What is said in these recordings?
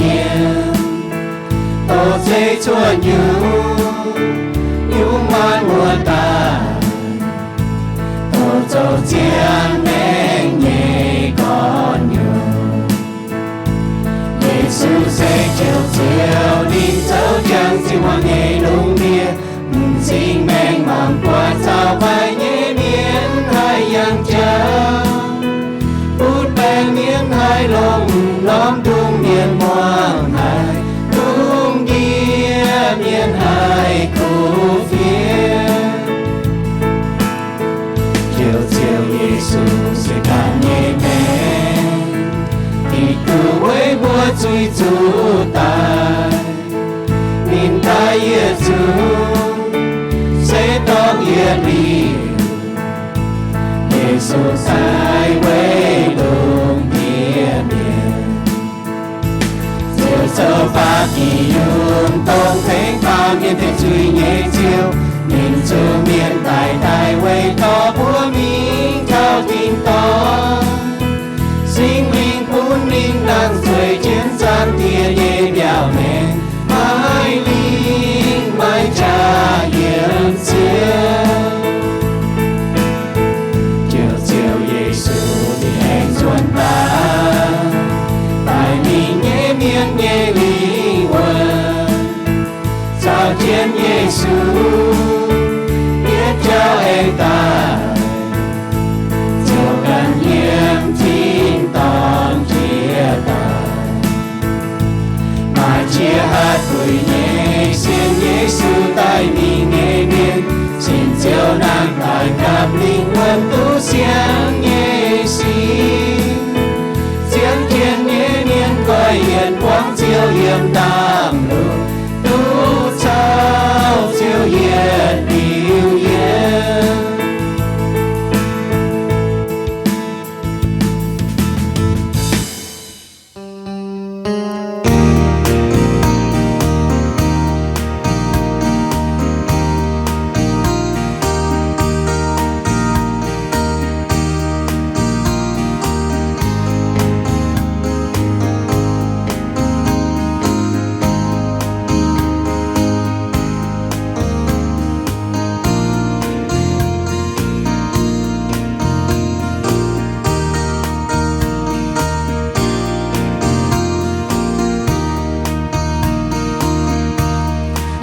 yiem, dongh zeiv cuotv nyungc, nyungc maanc muoz-doic, dongh zoux ziangh maengc nyei gorn-nyuoz. Yesu se Ziouv, Ziouv, ninh zoux jangx zinh muangx nyei lungh ndiev, m'zing maengc mangc buatc caux baeqc nyei mienh haih yangh jauv, butv baengc mienh haih longx, lorz mv ndongc mienh muangh haih lungh ndiev, mienh haih kuv fienx. Ziouv, Ziouv Yesu se ganh nyei maengc, Giduc weic mbuo zuiz zuqc daic. Ninh daaih yietc zungv se dorngc yietc liuz, Yesu daaih weic lungh ndiev mienh. Ziouv zoux baav jiex yungh dongh tengx baamh mienh deic zuiz nyei Ziouv. Ninh zuqc mienh daic, daaih weic dorh mbuo mingh taux tin-dorngh. Singx Lingh bun ninh nangh zueih jienv zaangc Diex nyei mbiaauc maengx, maiv lingh maiv jaax yiem ziouv. Ziouv, Ziouv Yesu, ninh aengx nzuonx daaih, daaih mingh nyei mienh nyei lingh wuonh. Caux jienv Yesu yietc jauv aengx daaih, Ziouv ganh yiem tin-dorngh jiex daaih. Maaih qiex haih buix nyei sienx Yesu daaih mingh nyei mienh, sin Ziouv nangh daaih gapv lingh wuonh duqv siang nyei sic. Ziangh jienv nyei mienh goiv yienc buangv Ziouv yiem ndaamv-lunx, duqv caux Ziouv yietc liuz yiem.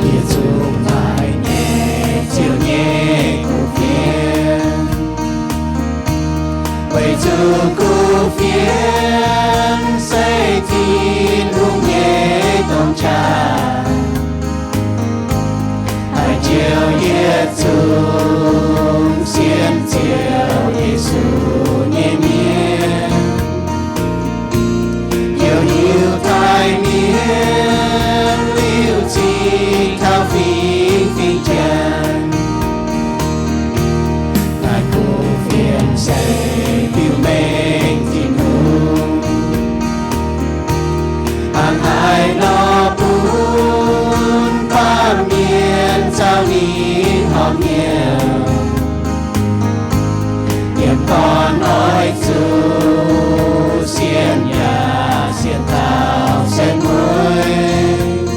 Yietc zungv maaih nyei Ziouv nyei kuv fienx, weic zuqc kuv fienx se Tin-Hungh nyei dorng qaqv. Haih jouh yietc zungv sienx Ziouv Yesu nyei mienh, youh Yiutai mienh liuz zinh taux fingx fingx Janx. Naaiv kuv fienx se biux mengh Tin-Hungh, hnangv haaix nor bun baamh mienh caux ninh horpc hnyouv, yiem gorn oix zuqc sienx yaac sienx taux sienx mueiz.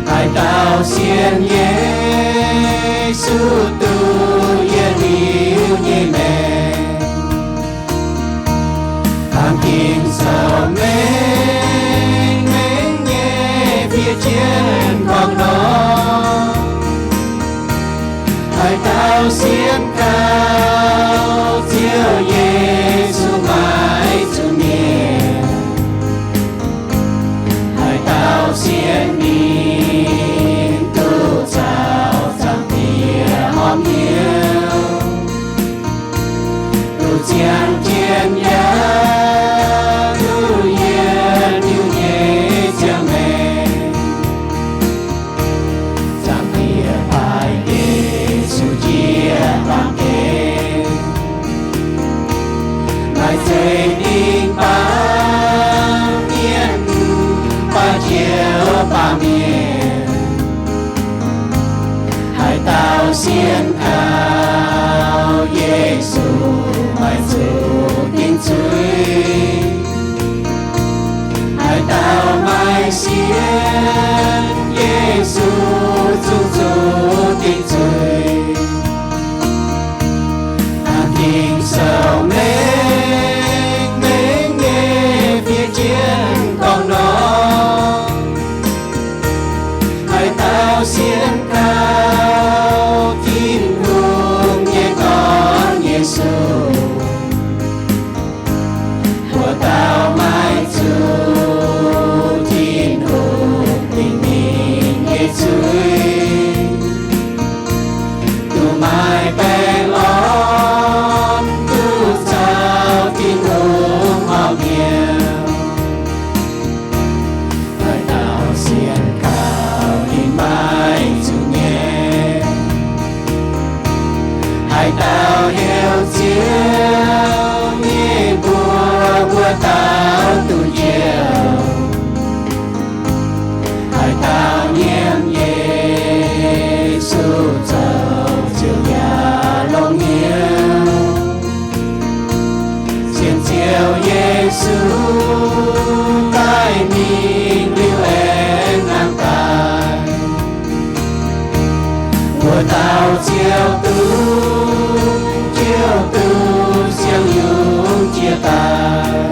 Haaix dauh sienx Yesu duqv yietc liuz nyei maengc, hnangv Ging-Sou mengh mengh nyei fiev jienv gorngv nor, haaix dauh sienx gau Ziouv Yesu maiv zuqc mietc, haaix dauh sienx ninh duqv caux Zaangc Diex horpc hnyouv, duqv ziangh jienv yaac duqv yietc liuz nyei ziangh maengc. Zaangc Diex baaix Yesu njiec baamh gen, maaih zeiv dingh baamh mienh, baamh njoux baamh mienh. Haaix dauh sienx kaux Yesu maiv zuqc dingc zuiz. Haaix Sienx Yesu zungv zuqc dingc zuiz. Aa, Ging-Sou mengh mengh nyei fiev jienv gorngv nor, haaix dauh sienx kaux Tin-Hungh nyei Dorn, Yesu, mbuo dauh maiv zuqc Tin-Hungh dingc ninh nyei zuiz, duqv maaih baengh orn, duqv caux Tin-Hungh horpc hnyouv. Haaix dauh sienx kaux ninh maiv zuqc nyei, haaix dauh heuc Ziouv nyei mbuox, mbuo dauh duqv njoux. Haaix dauh nyiemc Yesu zoux Ziouv yaac longx hnyouv. Sienx Ziouv Yesu daaih mingh liuz aengx nangh daaih, mbuo dauh Ziouv duqv, Ziouv duqv siang-yungz jiex daaih.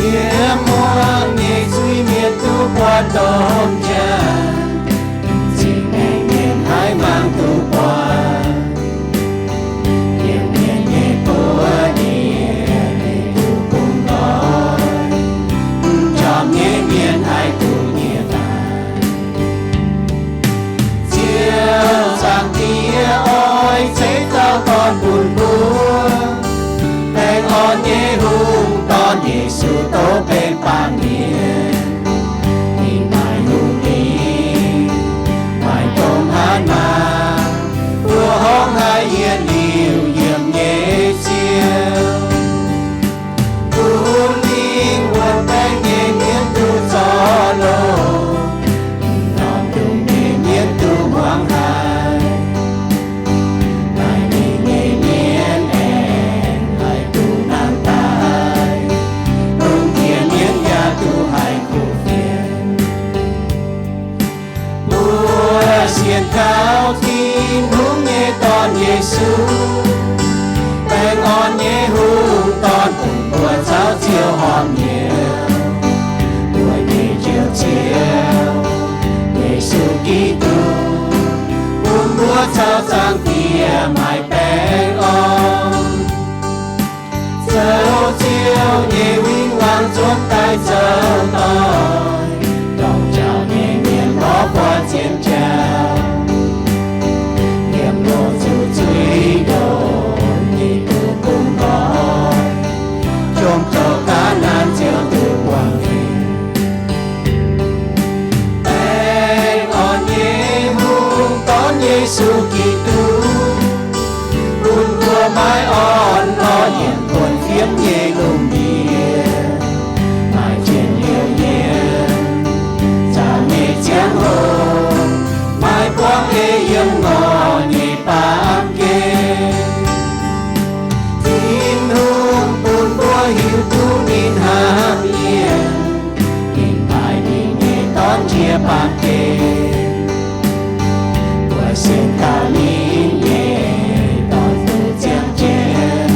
Yiem muonh nyei zuiz-mienh duqv buatc domh jaax, m'zing maengc mienh haiz mangc duqv buatc. Yiem mienh nyei buoz-ndiev duqv bungx nqoi, m'njormh nyei mienh haiz duqv nyiec daaih. Ziouv Zaangc Diex oix ceix dauh Dorn bun mbuo, baengh orn nyei hungh dorn Yesu tov benx baamh mienh. Ninh maaih hungh lingc, maaih domh hatc maaz, mbuo horngh haiz yietc liuz yiem nyei Ziouv. Bun lingh wuonh baengh nyei mienh duqv zorc loh, m'normh ndongc nyei mienh duqv hmuangx haic. Maaih lingh nyei mienh aengx haih duqv nangh daaih, dongh diex mienh yaac duqv haih kuv fienx. Mbuo sienx kaux Tin-Hungh nyei Dorn, Yesu, baengh orn nyei hungh dorn, bun mbuo caux Ziouv horpc hnyouv. Mbuo nyei Njoux Ziouv, Yesu Giduc, bun mbuo caux Zaangc Diex maaih baengh orn. Zoux Ziouv nyei win-wangv zuotc daaih zoux doic, ndortv njaaux nyei mienh lorz buatc zien jauv. Liemh loz zuqc zuiz ndoqv, ninh duqv bungx nqoi, jomc zoux ga'naaiv Ziouv duqv buangh ninh. Baengh orn nyei hungh dorn Yesu Giduc, bun mbuo maiv orn lorz yienc buonc fiev nyei lungh ndiev, maaih njien-youh yiem zaux nyei ziangh hoc, maaih buangv ei yiem ngorc nyei baamh gen. Tin-Hungh bun mbuo hiuv duqv ninh hnangv yiem, ninh paaix ninh nyei Dorn njiec baamh gen. Mbuo sienx kaux ninh nyei Dorn duqv ziangh jienv,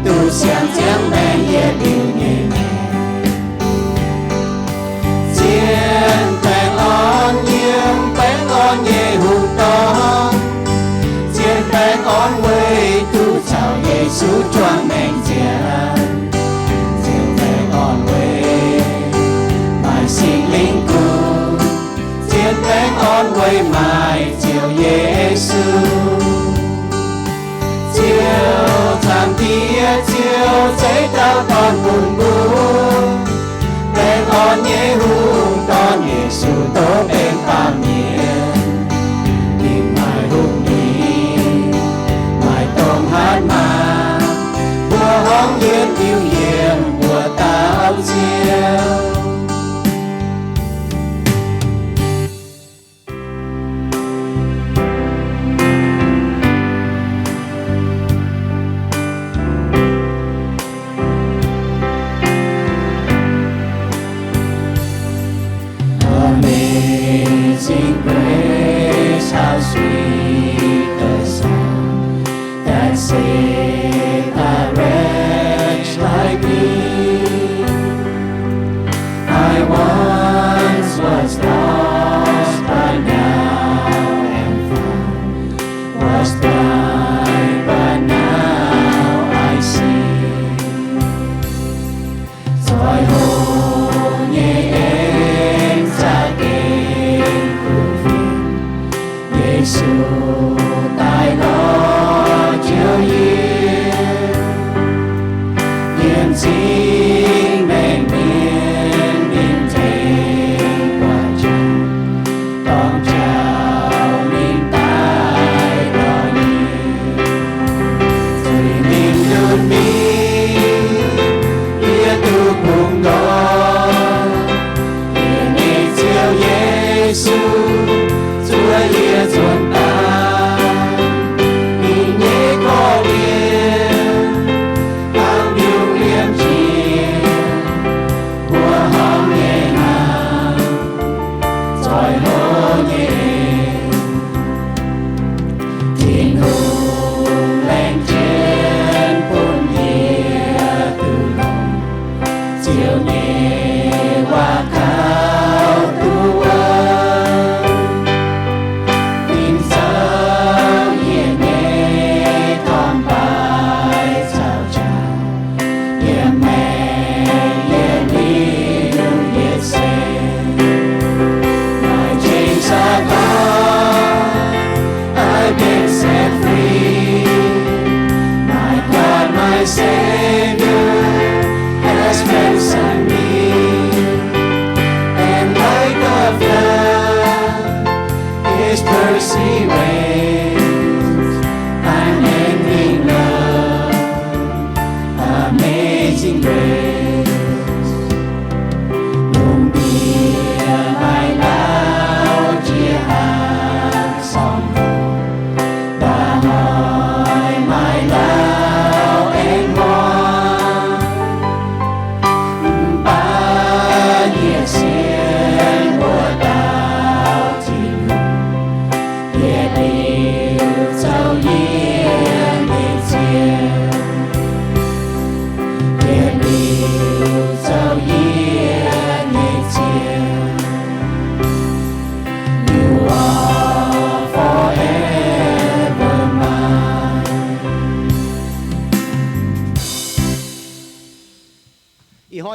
duqv siang-ziangx maengc yietc liuz nyei maengc. Zien baengh orn yiem baengh orn nyei hungh dorn, zien baengh orn weic duqv caux Yesu juangc maengc ziangh. Zien baengh orn weic maaih Singx Lingh gunv, zien baengh orn weic maaih Ziouv Yesu. Ziouv Zaangc Diex, Ziouv ceix dauh Dorn bun mbuo. Baengh orn nyei hungh dorn Yesu tov benx baamh mienh. Ninh maaih hungh lingc,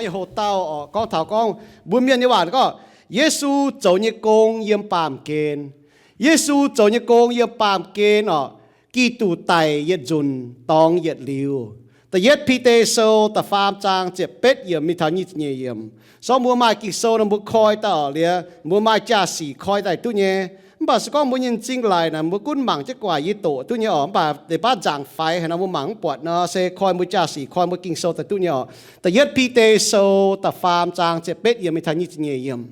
Hoc dauh oc, gorngv taux gorngv mbuo mienh nyei waac gorngv, Yesu zoux nyei gong yiem baamh gen. Yesu zoux nyei gong yiem baamh gen oc. Giduc daic yietc nzunc dorngx yietc liuz. Da'yietv Bide Sou da'faam zaang ziepc betv yiemc mingh taux nyic ziepc nyeic yiemc. Sorng mbuo maaih Ging-Sou nor mbuo koi daaih oc, liuz mbuo maaih jaa-sic koi daaih duqv nyei. Mv baac se gorngv mbuo nyei m'zing laic naaic mbuo gunv mangc jienv gu'nguaaic yie doqc duqv nyei oc. Mv baac deix baav nzaangc faix haaix nor mbuo mangc mv buatc nor, se koi mbuo jaa-sic koi mbuo Ging-Sou daaih duqv nyei oc. Da'yietv Bide Sou da'faam zaang ziepc betv yiemc mingh taux nyic ziepc nyeic yiemc.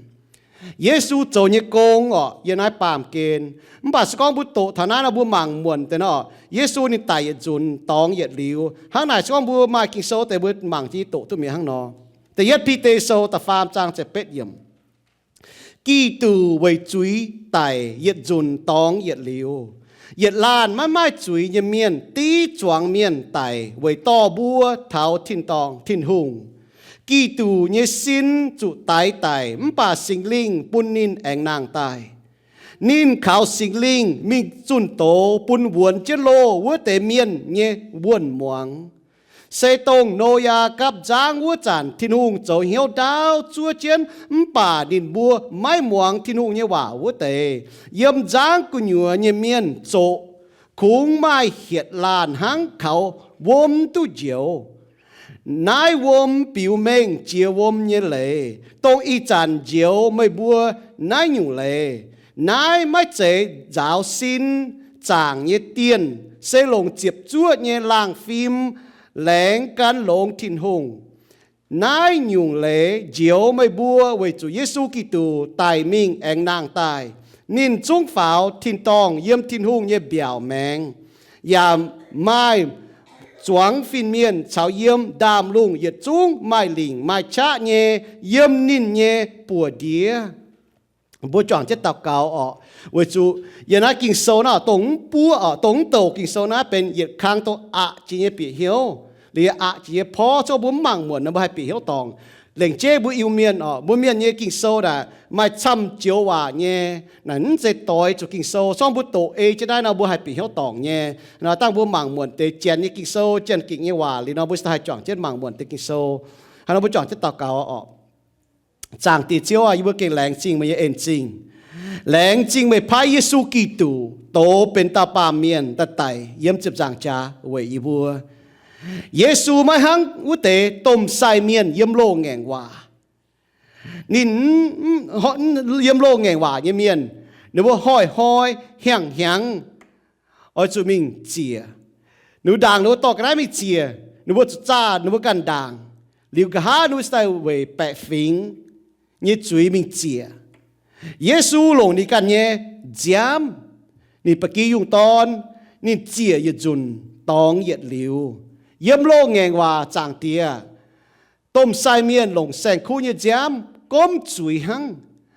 Yesu zoux nyei gong oc, yiem naaiv baamh gen. Mv baac se gorngv mbuo doqc taux naaiv nor mbuo mangc muonc deix nor, Yesu ninh daic yietc nzunc dorngx yietc liuz. Hnangv naaic se gorngv mbuo maaih Ging-Sou deix mbuo mangc jienv doqc duqv mi'aqv hnangv nor. Da'yietv Bide Sou da'faam zaang ziepc betv yiemc. Giduc weic zuiz daic yietc nzunc dorngx yietc liuz. Yietc laanh maiv maaih zuiz nyei mienh div zuangx mienh daic weic dorh mbuo taux tin-dorngh, Tin-Hungh. Giduc nyei sin zuqc daix daic, mv baac Singx Lingh bun ninh aengx nangh daaih. Ninh kaux Singx Lingh mingh zunh doz bun wuonx jienv loh wuov deix mienh nyei wuonh muangx. Se dongh Noyaa gapv nzangv wuov zanc Tin-Hungh zoux hnyouv ndaauv zuov jienv mv baac ninh mbuo maiv muangx Tin-Hungh nyei waac wuov deix, yiem nzangv gu'nyuoz nyei mienh zoqc. Kungx maaih hietc laanh hnangv kaux wuom duqv njoux. Naaiv wuom biux mengh jiex wuom nyei leiz, dongh ih zanc njoux meih mbuo naaiv nyungc leiz. Naaiv maiv zeiz nzaaux sin zaangc nyei dienh, se longc ziepc zuoqv nyei laangh fim laengz gan longx Tin-Hungh. Naaiv nyungc leiz njoux meih mbuo weic zuqc Yesu Giduc daic mingh aengx nangh daaih. Ninh zungv faaux tin-dorngh yiem Tin-Hungh nyei mbiaauc maengx, yaac maaih zuangx fin-mienh caux yiem ndaamv-lungh yietc zungv maaih lingc maaih qaqv nyei yiem ninh nyei buoz-ndiev. Mbuo juangc jienv daux gaux oc. Weic zuqc yiem naaiv Ging-Sou naaiv dongh mv buov oc, dongh mv douc Ging-Sou naaiv benx yietc kang dongh aqc jiex nyei bieqc hnyouv, liuz aqc jiex nyei porv. Zorqv mbuo mv mangc muonc nor mbuo haih bieqc hnyouv dorngc. Lengc jeiv mbuo Iu-Mienh oc, mbuo mienh nyei Ging-Sou naaic maaih camv joux waac nyei, naaic mv zeiz doix zuqc Ging-Sou. Zorqv mbuo doqc ei jienv naaiv nor mbuo haih bieqc hnyouv dorngc nyei. Nor dangh mbuo mangc muonc deix Janx nyei Ging-Sou, Janx-Ging nyei waac liuz nor mbuo haih juangc jienv mangc muonc deix Ging-Sou. Hnangv nor mbuo juangc jienv daux gaux oc. Zaangc Diex Ziouv aah, yie mbuo gengh laengz zingh meih nyei en-zingh. Laengz zingh meih paaiv Yesu Giduc doz benx dauh baamh mienh daaih daic yiem ziepc nzaangc jaax weic yie mbuo. Yesu maiv hnangv wuov deix domh sai mienh yiem loz-ngaengc waac. Ninh yiem loz-ngaengc waac nyei mienh, ninh mbuo hnoi-hnoi hnyangx-hnyangx oix zuqc mingh ziec. Ninh mbuo ndaangc ninh mbuo dorh ga'naaiv mingh ziec, ninh mbuo zuqc zaah ninh mbuo ganh ndaangc. Liuz nqa'haav ninh mbuo se daaih weic baeqc fingx nyei zuiz mingh ziec. Yesu longc ninh ganh nyei nziaamv, ninh ba'gi yungh dorn, ninh ziec yietc nzunc dorngx yietc liuz. Yiem loz-ngaengc waac, Zaangc Diex, domh sai mienh longc saeng-kuv nyei nziaamv gomv zuiz hnangv.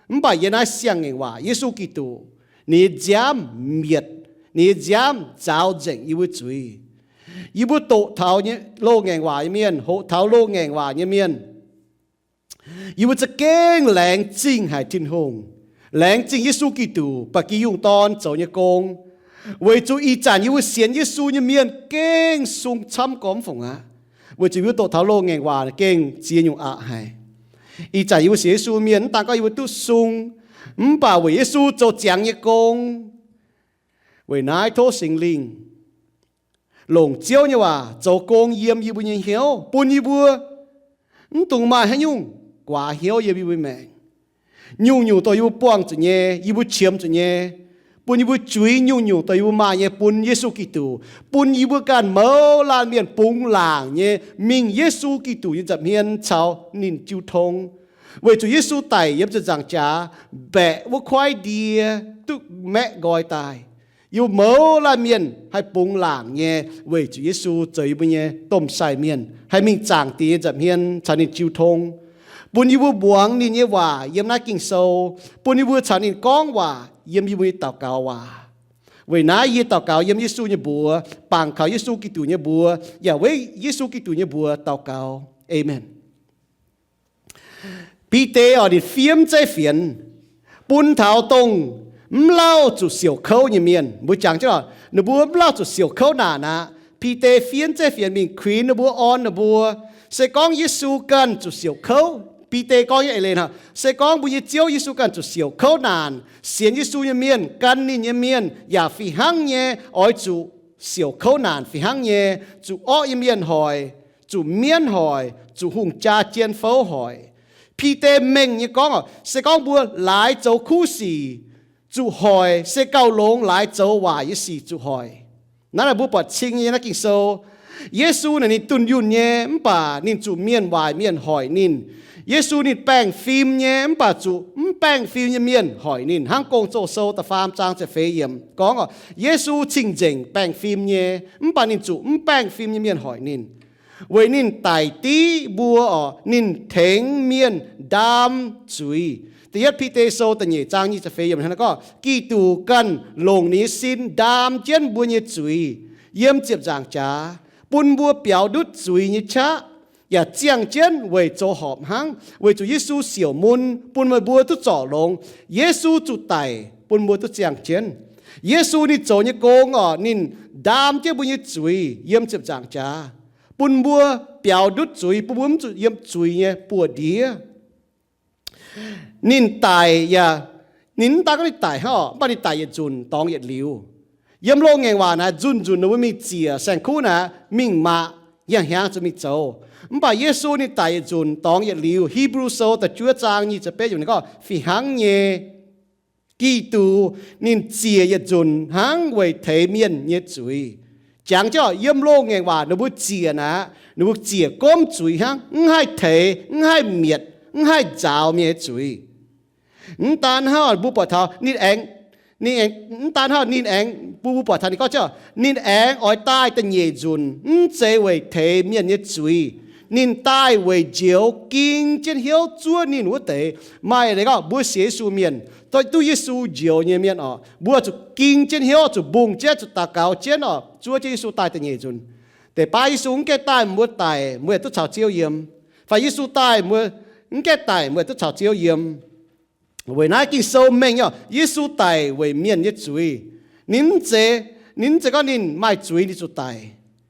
Mv baac yiem naaiv siang-ngaengc waac, Yesu Giduc, ninh nyei nziaamv mietc, ninh nyei nziaamv nzaaux nzengc yie mbuo zuiz. Yie mbuo doqc taux loz-ngaengc waac nyei mienh, hoqc taux loz-ngaengc waac nyei mienh, yie mbuo za'gengh laengz zingh haic Tin-Hungh, laengz zingh Yesu Giduc ba'gi yungh dorn zoux nyei gong, weic zuqc ih zanc yie mbuo sienx Yesu nyei mienh gengh sung camv gormx fungc aqv. Weic zuqc yie mbuo doqc taux loz-ngaengc waac gengh ziex nyungc aqc haic. Ih zanc yie mbuo sienx Yesu mienh mv daan gorngv yie mbuo duqv sung, mv baac weic Yesu zoux ziangx nyei gong. Weic naaiv tov Singx Lingh longc Ziouv nyei waac zoux gong yiem yie mbuo nyei hnyouv, bun yie mbuo mv dungx maaih haaix nyungc guaax hnyouv yiem yie mbuo maengc. Nyungc-nyungc dongh yie mbuo buangh zuqc nyei, yie mbuo qiemx zuqc nyei, bun yie mbuo juix nyungc-nyungc dongh yie mbuo maaih nyei bun Yesu Giduc, bun yie mbuo ganh mouz laanh mienh bungx laangc nyei mingh Yesu Giduc nyei nza'hmien caux ninh jiu tong. Weic zuqc Yesu daic yiem ziepc nzaangc jaax mbaeqc wuov koiv ndie duqv maeqv nqoi daaih. Yie mbuo mouz laanh mienh haih bungx laangc nyei weic zuqc Yesu zoux yie mbuo nyei domh sai mienh, haih mingh Zaangc Diex nyei nza'hmien caux ninh jiu tong, bun yie mbuo muangx ninh nyei waac yiem naaiv Ging-Sou, bun yie mbuo caux ninh gorngv waac yiem yie mbuo nyei daux gaux waac. Weic naaiv yie daux gaux yiem Yesu nyei mbuox, bangc kaux Yesu Giduc nyei mbuox, yaac weic Yesu Giduc nyei mbuox daux gaux. Aamen. Bide oc, ninh fiev zeiv fienx bun taux dongh mv lauh zuqc siouc kouv nyei mienh. Mbuo jangx jienv oc, ninh mbuo mv lauh zuqc siouc kouv naanc aqv. Bide fiev zeiv fienx mingh kuinx ninh mbuo, orn ninh mbuo, Se gorngv Yesu ganh zuqc siouc kouv, Bide gorngv nyei eix leiz hnangv, se gorngv mbuo nyei Ziouv Yesu ganh zuqc siouc kouv naanc, sienx Yesu nyei mienh, gan ninh nyei mienh yaac fih hnangv nyei oix zuqc siouc kouv naanc fih hnangv nyei, zuqc orqv nyei mienh hoic, zuqc mienv hoic, zuqc hungh jaa jien fouv hoic. Bide mengh nyei gorngv oc, se gorngv mbuo laaix zoux kuv sic zuqc hoic, se gauh longx laaix zoux waaic nyei sic zuqc hoic. Naaiv naaic mbuo buatc cing nyei naaiv Ging-Sou. Yesu naaic ninh dunh yunh nyei, mv baac ninh zuqc mienh waaic mienh hoic ninh. Yesu ninh baengh fim nyei, mv baac zuqc mv baengh fim nyei mienh hoic ninh. Hnangv Gong-Zoh sou da'faam zaang ziepc feix yiemc gorngv oc, Yesu cing-nzengc baengh fim nyei, mv baac ninh zuqc mv baengh fim nyei mienh hoic ninh. Weic ninh daic div mbuo oc, ninh tengx mienh ndaam zuiz. Da'yietv Bide sou da'nyeic zaang nyic ziepc feix yiemc hnangv naaiv gorngv, Giduc ganh longc ninh nyei sin ndaam jienv mbuo nyei zuiz yiem ziepc nzaangc jaax, bun mbuo biaux ndutv zuiz nyei qaqv, yaac ziangh jienv weic zoux horpc hnangv, weic zuqc Yesu siouc mun bun meih mbuo duqv zorc longx. Yesu zuqc daic bun mbuo duqv ziangh jienv. Yesu ninh zoux nyei gong oc, ninh ndaam jienv mbuo nyei zuiz yiem ziepc nzaangc jaax, bun mbuo biaux ndutv zuiz, bun mbuo mv zuqc yiem zuiz nyei buoz-ndiev. Ninh daic yaac, ninh mv daan gorngv ninh daic hnangv oc, mv baac ninh daic yietc nzunc dorngx yietc liuz. Yiem loz-ngaengc waac naaic, nzunc nzunc ninh mbuo mingh ziec saeng-kuv naaic, mingh maaih yangh hnyangx zuqc mingh zoux. Mv baac Yesu ninh daic yietc nzunc dorngx yietc liuz. Hipv^lu sou da'juov zaang nyic ziepc betv yiemc ninh gorngv, fih hnangv nyei, Giduc ninh ziec yietc nzunc hnangv weic teix mienh nyei zuiz. Jangx jienv yiem loz-ngaengc waac ninh mbuo ziec naaic, ninh mbuo ziec gomv zuiz hnangv, mv haih teix, mv haih mietc, mv haih nzaaux mienh nyei zuiz. Mv daan hnangv, mbuo buatc taux ninh aengx, ninh aengx, mv daan hnangv ninh aengx, mbuo, mbuo buatc taux ninh gorngv jienv, ninh aengx oix daaih da'nyeic nzunc, mv zeiz weic teix mienh nyei zuiz. Ninh daaih weic njoux ging jienv hnyouv zuov ninh wuov deix. Maaih leiz gorngv mbuo sienx Yesu mienh, duqv Yesu njoux nyei mienh oc, mbuo zuqc ging jienv hnyouv, zuqc mbungh jienv, zuqc daux gaux jienv oc, zuov jienv Yesu daaih da'nyeic nzunc. Deix baav Yesu mv gaengh daaih mbuo daic, mbuo yaac duqv caux Ziouv yiem. Fai Yesu daaih mbuo mv gaengh daic, mbuo yaac duqv caux Ziouv yiem. Weic naaiv Ging-Sou mengh nyei, Yesu daic weic mienh nyei zuiz. Ninh mv zeiz, ninh mv zeiz gorngv ninh maaih zuiz ninh zuqc daic.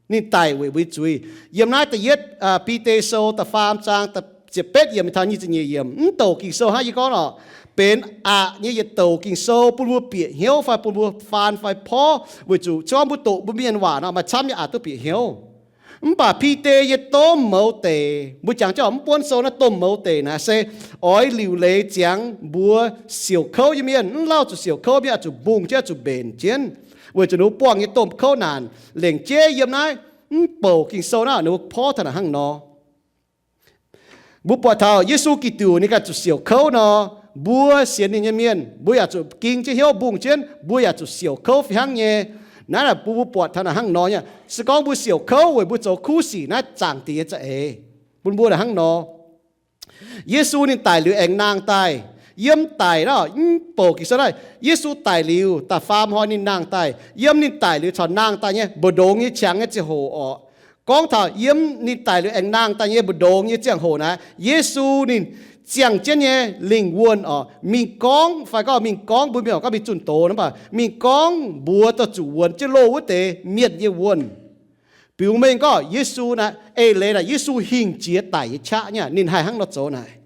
Ninh daic weic mbuo nyei zuiz. Yiem naaiv da'yietv Bide sou da'faam zaang ziepc betv yiemc taux nyic ziepc nyeic yiemc, mv douc Ging-Sou hnangv yie gorngv oc, benx aqc nyei yietc douc Ging-Sou bun mbuo bieqc hnyouv fai bun mbuo faan fai porv, weic zuqc se gorngv mbuo doqc mbuo mienh waac nor maaih camv nyei aqc duqv bieqc hnyouv. Mv baac Bide nyei domh mouz deic, mbuo jangx jienv mv buonv sou naaiv domh mouz deic naaic se oix liuc leiz ziangx mbuox siouc kouv nyei mienh, mv lauh zuqc siouc kouv mienh oix zuqc mbungh jienv, oix zuqc mbenc jienv, weic zuqc ninh mbuo buangh nyei domh kouv naanc. Lengc jeiv yiem naaiv mv bouc Ging-Sou naaiv ninh mbuo porv taux naaic hnangv nor. Mbuo buatc taux Yesu Giduc ninh ganh zuqc siouc kouv nor, mbuo sienx ninh nyei mienh mbuo yaac zuqc ging jienv hnyouv mbungh jienv, mbuo yaac zuqc siouc kouv fih hnangv nyei. Naaiv naaic bun mbuo buatc taux naaic hnangv nor nyei. Se gorngv mbuo siouc kouv weic mbuo zoux kuv sic naaiv zaangc dingc nyei za'eix bun mbuo naaic hnangv nor. Yesu ninh daic liuz aengx nangh daaih. Yiem daic naaiv mv bouc Ging-Sou naaiv, Yesu daic liuz da'faam hnoi ninh nangh daaih. Yiem ninh daic liuz caux nangh daaih nyei mbu'ndongx nyei qangx nyei ziangh hoc orqc, gorngv taux yiem ninh daic liuz aengx nangh daaih nyei mbu'ndongx nyei ziangh hoc naaiv, Yesu ninh ziangh jienv nyei lingh wuonh orqc, mingh gorngv, fai gorngv mingh gorngv, mbuo mienh gorngv mingh zunh doz nor, mv baac mingh gorngv mbuox dorh zuqc wuonx jienv loh wuov deix mienh nyei wuonh. Biux mengh gorngv Yesu naaiv, eix leiz naaic Yesu hingh jiex daic nyei qaqv nyei, ninh haih hnangv nor zoux naaic.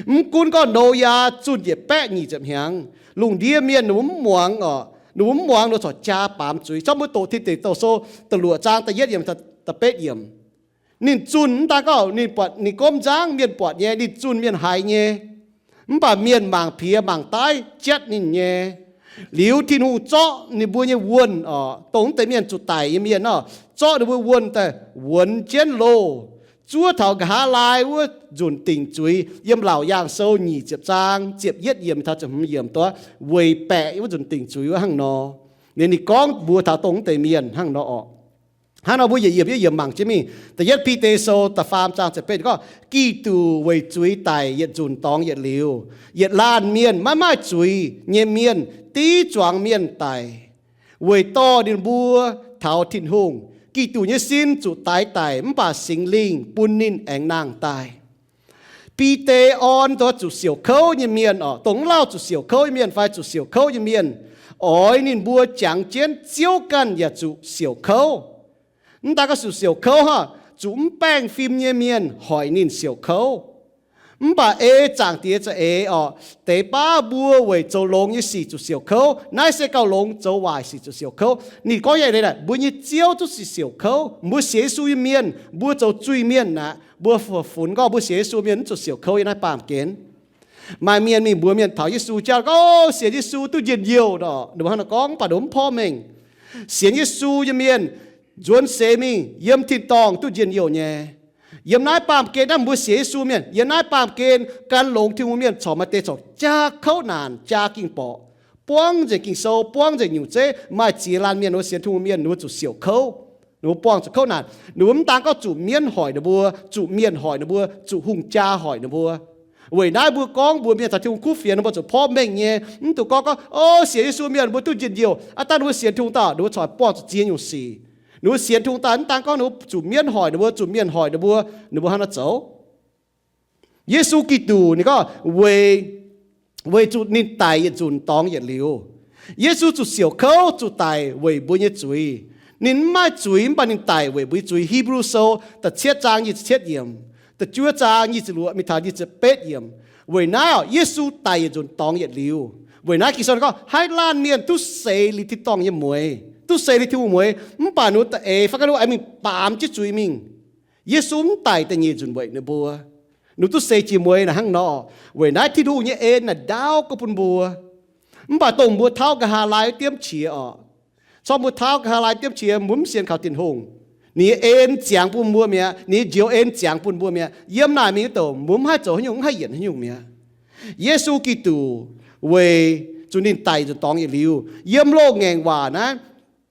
Mv gunv gorngv Noyaa zunh yietc baeqv nyic ziepc hnyangx, lungh ndiev mienh ninh mbuo mv muangx orqc, ninh mbuo mv muangx, ninh corc jaa baamz zuiz. Zorqv mbuo doqc Tin Deic Douh Sou da'luoqc zaang da'yietv yiemc, da'betv yiemc. Ninh zunh mv daan gorngv ninh buatc, ninh gomv nzangv, mienh buatc nyei, ninh zunh mienh haiz nyei. Mv baac mienh mangc piex mangc daiv jatv ninh nyei. Liuz Tin-Hungh zorqv ninh mbuo nyei wuonh orqc, dongh mv deix mienh zuqc daic nyei mienh nor, zorqv ninh mbuo wuonh daaih wuonx jienv loh, zuov taux nqa'haav laai wuov nzunc dingc zuiz. Yiem Laauc Yaangh Sou nyic ziepc zaang ziepc yietv yiemc taux ziepc hmz yiemc doqc, weic baeqc wuov nzunc dingc zuiz wuov hnangv nor. Ninh, ninh gorngv mbuox taux dongh mv deix mienh hnangv nor orqc. Hnangv nor mbuo yietc yiemc yietc yiemc mangc jienv mingh. Da'yietv Bide Sou da'faam zaang ziepc betv gorngv, Giduc weic zuiz daic yietc nzunc dorngx yietc liuz, yietc laanh mienh, maiv maaih zuiz nyei mienh, div zuangx mienh daic, weic dorh ninh mbuo taux Tin-Hungh. Giduc nyei sin zuqc daix daic, mv baac Singx Lingh bun ninh aengx nangh daaih. Bide orn dongh zuqc siouc kouv nyei mienh orqc, dongh mv lauh zuqc siouc kouv nyei mienh fai zuqc siouc kouv nyei mienh, oix ninh mbuo jangx jienv Ziouv ganh yaac zuqc siouc kouv. Mv daan gorngv zuqc siouc kouv hnangv, zuqc mv baengh fim nyei mienh hoic ninh siouc kouv. Mv baac ei Zaangc Diex za'eix orqc, deix baav mbuo weic zoux longx nyei sic zuqc siouc kouv. Naaiv se gauh longx, zoux waaic sic zuqc siouc kouv. Ninh gorngv nyei leiz naaic, mbuo nyei Ziouv duqv sic siouc kouv. Mbuo sienx Yesu nyei mienh, mbuo zoux zuiz-mienh aqv, mbuo funx gorngv mbuo sienx Yesu mienh mv zuqc siouc kouv yiem naaiv baamh gen. Maaih mienh mingh mbuox mienh taux Yesu jauv gorngv, sienx Yesu duqv njien-youh orqc, ninh mbuo hnangv naaiv gorngv, mv baac ninh mbuo mv porv mengh. Sienx Yesu nyei mienh nzuonx seix mingh yiem tin-dorngh duqv njien-youh nyei. Yiem naaiv baamh gen naaiv mbuo sienx Yesu mienh, yiem naaiv baamh gen gan longx Tin-Hungh mienh corc maaih deix corc jaa kouv naanc, jaa ging-borqc, buangv nzengc Ging-Sou, buangv nzengc nyungc zeiv. Maaih ziex laanh mienh, ninh mbuo sienx Tin-Hungh mienh, ninh mbuo zuqc siouc kouv. Ninh mbuo buangh zuqc kouv naanc. Ninh mbuo mv daan gorngv zuqc mienv hoic ninh mbuo, zuqc mienh hoic ninh mbuo, zuqc hungh jaa hoic ninh mbuo. Weic naaiv mbuo gorngv mbuox mienh taux Tin-Hungh kuv fienx, ninh mbuo zuqc porv mengh nyei. Mv dungx gorngv gorngv, o, sienx Yesu mienh mbuo duqv njien-youh. Aav dangh ninh mbuo sienx Tin-Hungh daaih, ninh mbuo corc buangh zuqc ziex nyungc sic. Ninh mbuo sienx Tin-Hungh daaih, mv daan gorngv ninh mbuo zuqc mienv hoic ninh mbuo, zuqc mienh hoic ninh mbuo, ninh mbuo hnangv naaiv zoux. Yesu Giduc ninh gorngv, weic, weic zuqc ninh daic yietc nzunc dorngx yietc liuz, Yesu zuqc siouc kouv zuqc daic weic mbuo nyei zuiz. Ninh mv maaih zuiz mv baac ninh daic weic mbuo nyei zuiz. Hipv^lu Sou da'cietv zaang nyic ziepc cietv yiemc, da'juov zaang nyic ziepc luoqc mingh taux nyic ziepc betv yiemc. Weic naaiv orqc, Yesu daic yietc nzunc dorngx yietc liuz. Weic naaiv Ging-Sou gorngv, haih laanh mienh duqv seix liuz tin-dorngh nyei mueix, duqv seix liuz Tin-Hungh mueix, mv baac ninh mbuo da'eix fai ga'naaiv aengx mingh baamz jienv zuiz mingh. Yesu mv daic da'nyeic nzunc weic ninh mbuo. Ninh duqv seix jiex mueix naaic hnangv nor. Weic naaiv Tin-Hungh nyei en naaic ndaauv gorngv bun mbuo. Mv baac dongh mbuo tauv nqa'haav laai wuov diemv qiex orqc, corc mbuo tauv nqa'haav laai diemv qiex, mbuo mv sienx kaux Tin-Hungh. Ninh nyei en ziangx bun mbuo mi'aqv. Ninh nyei njoux en ziangx bun mbuo mi'aqv. Yiem naaic mingh wuov douc mbuo mv haih zoux haaix nyungc, mv haih yienc haaix nyungc mi'aqv. Yesu Giduc weic zuqc ninh daic nzunc dorngx yietc liuz, yiem loz-ngaengc waac naaiv,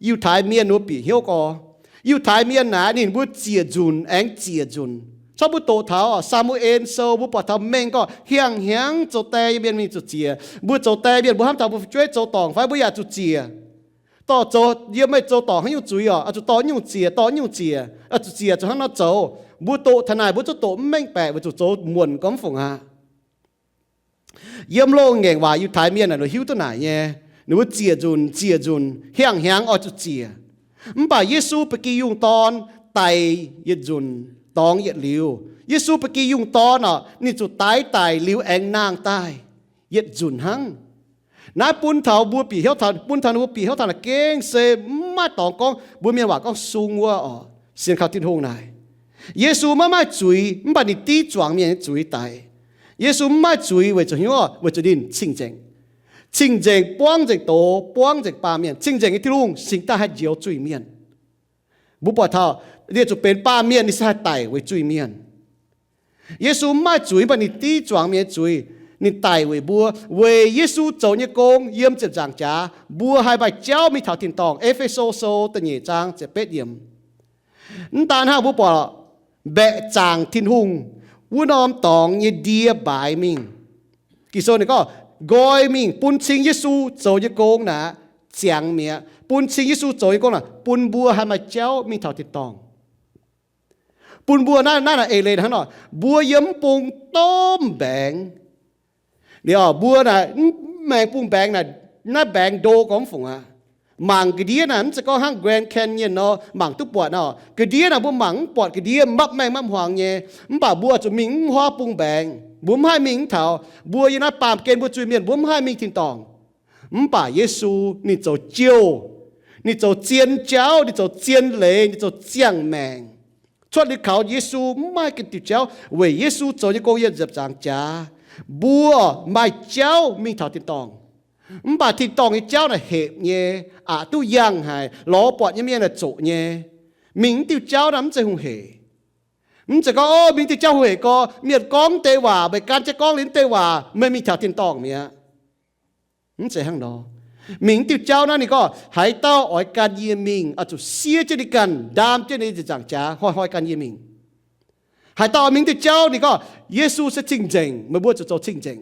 Yiutai Mienh wuov bieqc hnyouv gorx. Yiutai Mienh naaic ninh mbuo ziec nzunc aengx ziec nzunc. Corc mbuo doqc taux Saa^mu^en Sou, mbuo buatc taux mengh gorngv hiang hnyangx zoux die nyei mienh mingh zuqc ziec. Mbuo zoux die mienh mbuo hnamv taux mbuo fu'jueiv zoux dorngc fai mbuo yaac zuqc ziec. Dorh zoux, yiem meih zoux dorngc haaix nyungc zuiz orqc, oix zuqc dorh nyungc ziec, dorh nyungc ziec, oix zuqc ziec zuqc hnangv nor zoux. Mbuo doqc taux naaic mbuo zuqc doqc mv mengh baeqc weic zuqc zoux muonc gormx fungc aqv. Yiem loz-ngaengc waac Yiutai Mienh naaic ninh hiuv duqv naaic nyei. Ninh mbuo ziec nzunc ziec nzunc hiang hnyangx oix zuqc ziec. Mv baac Yesu ba'gi yungh dorn daic yietc nzunc dorngx yietc liuz. Yesu ba'gi yungh dorn orqc, ninh zuqc daix daic liuz aengx nangh daaih yietc nzunc hnangv. Naaiv bun taux mbuo bieqc hnyouv taux, bun taux ninh mbuo bieqc hnyouv taux naaic gengh se mv maaih dorngx gorngv mbuo mienh waac gorngv sung wuov orqc, sienx kaux Tin-Hungh naaic. Yesu maiv maaih zuiz mv baac ninh div zuangx mienh nyei zuiz daic. Yesu mv maaih zuiz weic zuqc hnyouv, weic zuqc ninh cing-nzengc. Cing-nzengc buangv nzengc doz, buangv nzengc baamh mienh. Cing-nzengc nyei Tin-Hungh cingx daaih haih njoux zuiz-mienh. Mbuo buatc taux, ninh zuqc benx baamh mienh, ninh se haih daic weic zuiz-mienh. Yesu mv maaih zuiz mv baac ninh div zuangx mienh nyei zuiz. Ninh daic weic mbuo. Weic Yesu zoux nyei gong yiem ziepc nzaangc jaax, mbuo haih maaih jauv mingh taux tin-dorngh. E^fe^so Sou da'nyeic zaang ziepc betv yiemc. Mv daan hnangv, mbuo buatc mbaeqc zaangc Tin-Hungh wuov norm dorngx nyei ndie mbaaix mingh. Ging-Sou ninh gorngv nqoi mingh bun cing Yesu zoux nyei gong naaic ziangx mi'aqv. Bun cing Yesu zoux nyei gong naaic bun mbuo haih maaih jauv mingh taux tin-dorngh. Bun mbuo naaiv, naaiv naaic eix leiz hnangv nor, mbuo yiem mv bung domh mbaengx. Liuz mbuo naaic mv maengx bung mbaengx naaic, naaiv mbaengx ndo gormx fungc aqv. Mangc ga'ndiev naaic mv zeiz gorngv hnangv Grand Canyon nor mangc duqv buatc nor. Ga'ndiev naaic mbuo mangc mv buatc ga'ndiev, mapv maengh mapv hmuangx nyei. Mv baac mbuo zuqc mingh mv huaav bung mbaengx, mbuo mv haih mingh mv taux. Mbuo yiem naaiv baamh gen mbuo zuiz-mienh mbuo mv haih mingh tin-dorngh. Mv baac Yesu ninh zoux jouh, ninh zoux zien jauv, ninh zoux zien leiz, ninh zoux ziangh maengc. Cuotv liuz kaux Yesu mv maaih ganh diuh jauv. Weic Yesu zoux nyei gong yiem ziepc nzaangc jaax, mbuo maaih jauv mingh taux tin-dorngh. Mv baac tin-dorngh nyei jauv naaic hepc nyei, aqc duqv yangh haic, lorz buatc nyei mienh naaic zoqc nyei. Mingh mv diuh jauv naaic mv zeiz hungh hec. Mv zeiz gorngv, o, mingh diuh jauv hungh hec gorx, mienh gorngv deix waac, meih gan jienv gorngv liuz deix waac, meih mingh taux tin-dorngh mi'aqv. Mv zeiz hnangv nor. Mingh mv diuh jauv naaiv ninh gorngv, haaix dauh oix gan yie mingh, oix zuqc siev jienv ninh ganh, ndaam jienv ninh ziepc nzaangc jaax, hnoi-hnoi gan yie mingh. Haaix dauh mingh mv diuh jauv, ninh gorngv, Yesu se cing-nzengc, meih mbuo zuqc zoux cing-nzengc.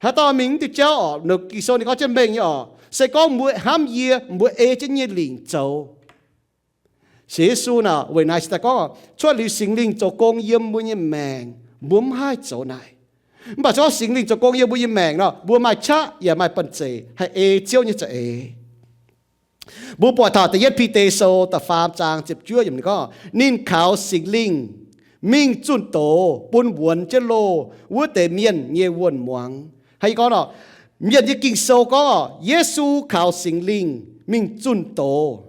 Haaix dauh mingh mv diuh jauv orqc, Ging-Sou ninh gorngv jienv mengh nyei orqc, se gorngv mbuo hnamv yie, mbuo ei jienv nyei lingc zoux. Sienx Yesu naaic, weic naaic cingx daaih gorngv, cuotv liuz Singx Lingh zoux gong yiem mbuo nyei maengc, mbuo mv haih zoux naaic. Mv baac se gorngv Singx Lingh zoux gong yiem mbuo nyei maengc nor, mbuo maaih qaqv yaac maaih banh zeic haih ei Ziouv nyei za'eix. Mbuo buatc taux Da'yietv Bide Sou da'faam zaang ziepc juov yiemc ninh gorngv, ninh kaux Singx Lingh mingh zunh doz bun wuonx jienv loh wuov deix mienh nyei wuonh muangx. Hnangv yie gorngv nor, mienh nyei Ging-Sou gorngv orqc, Yesu kaux Singx Lingh mingh zunh doz.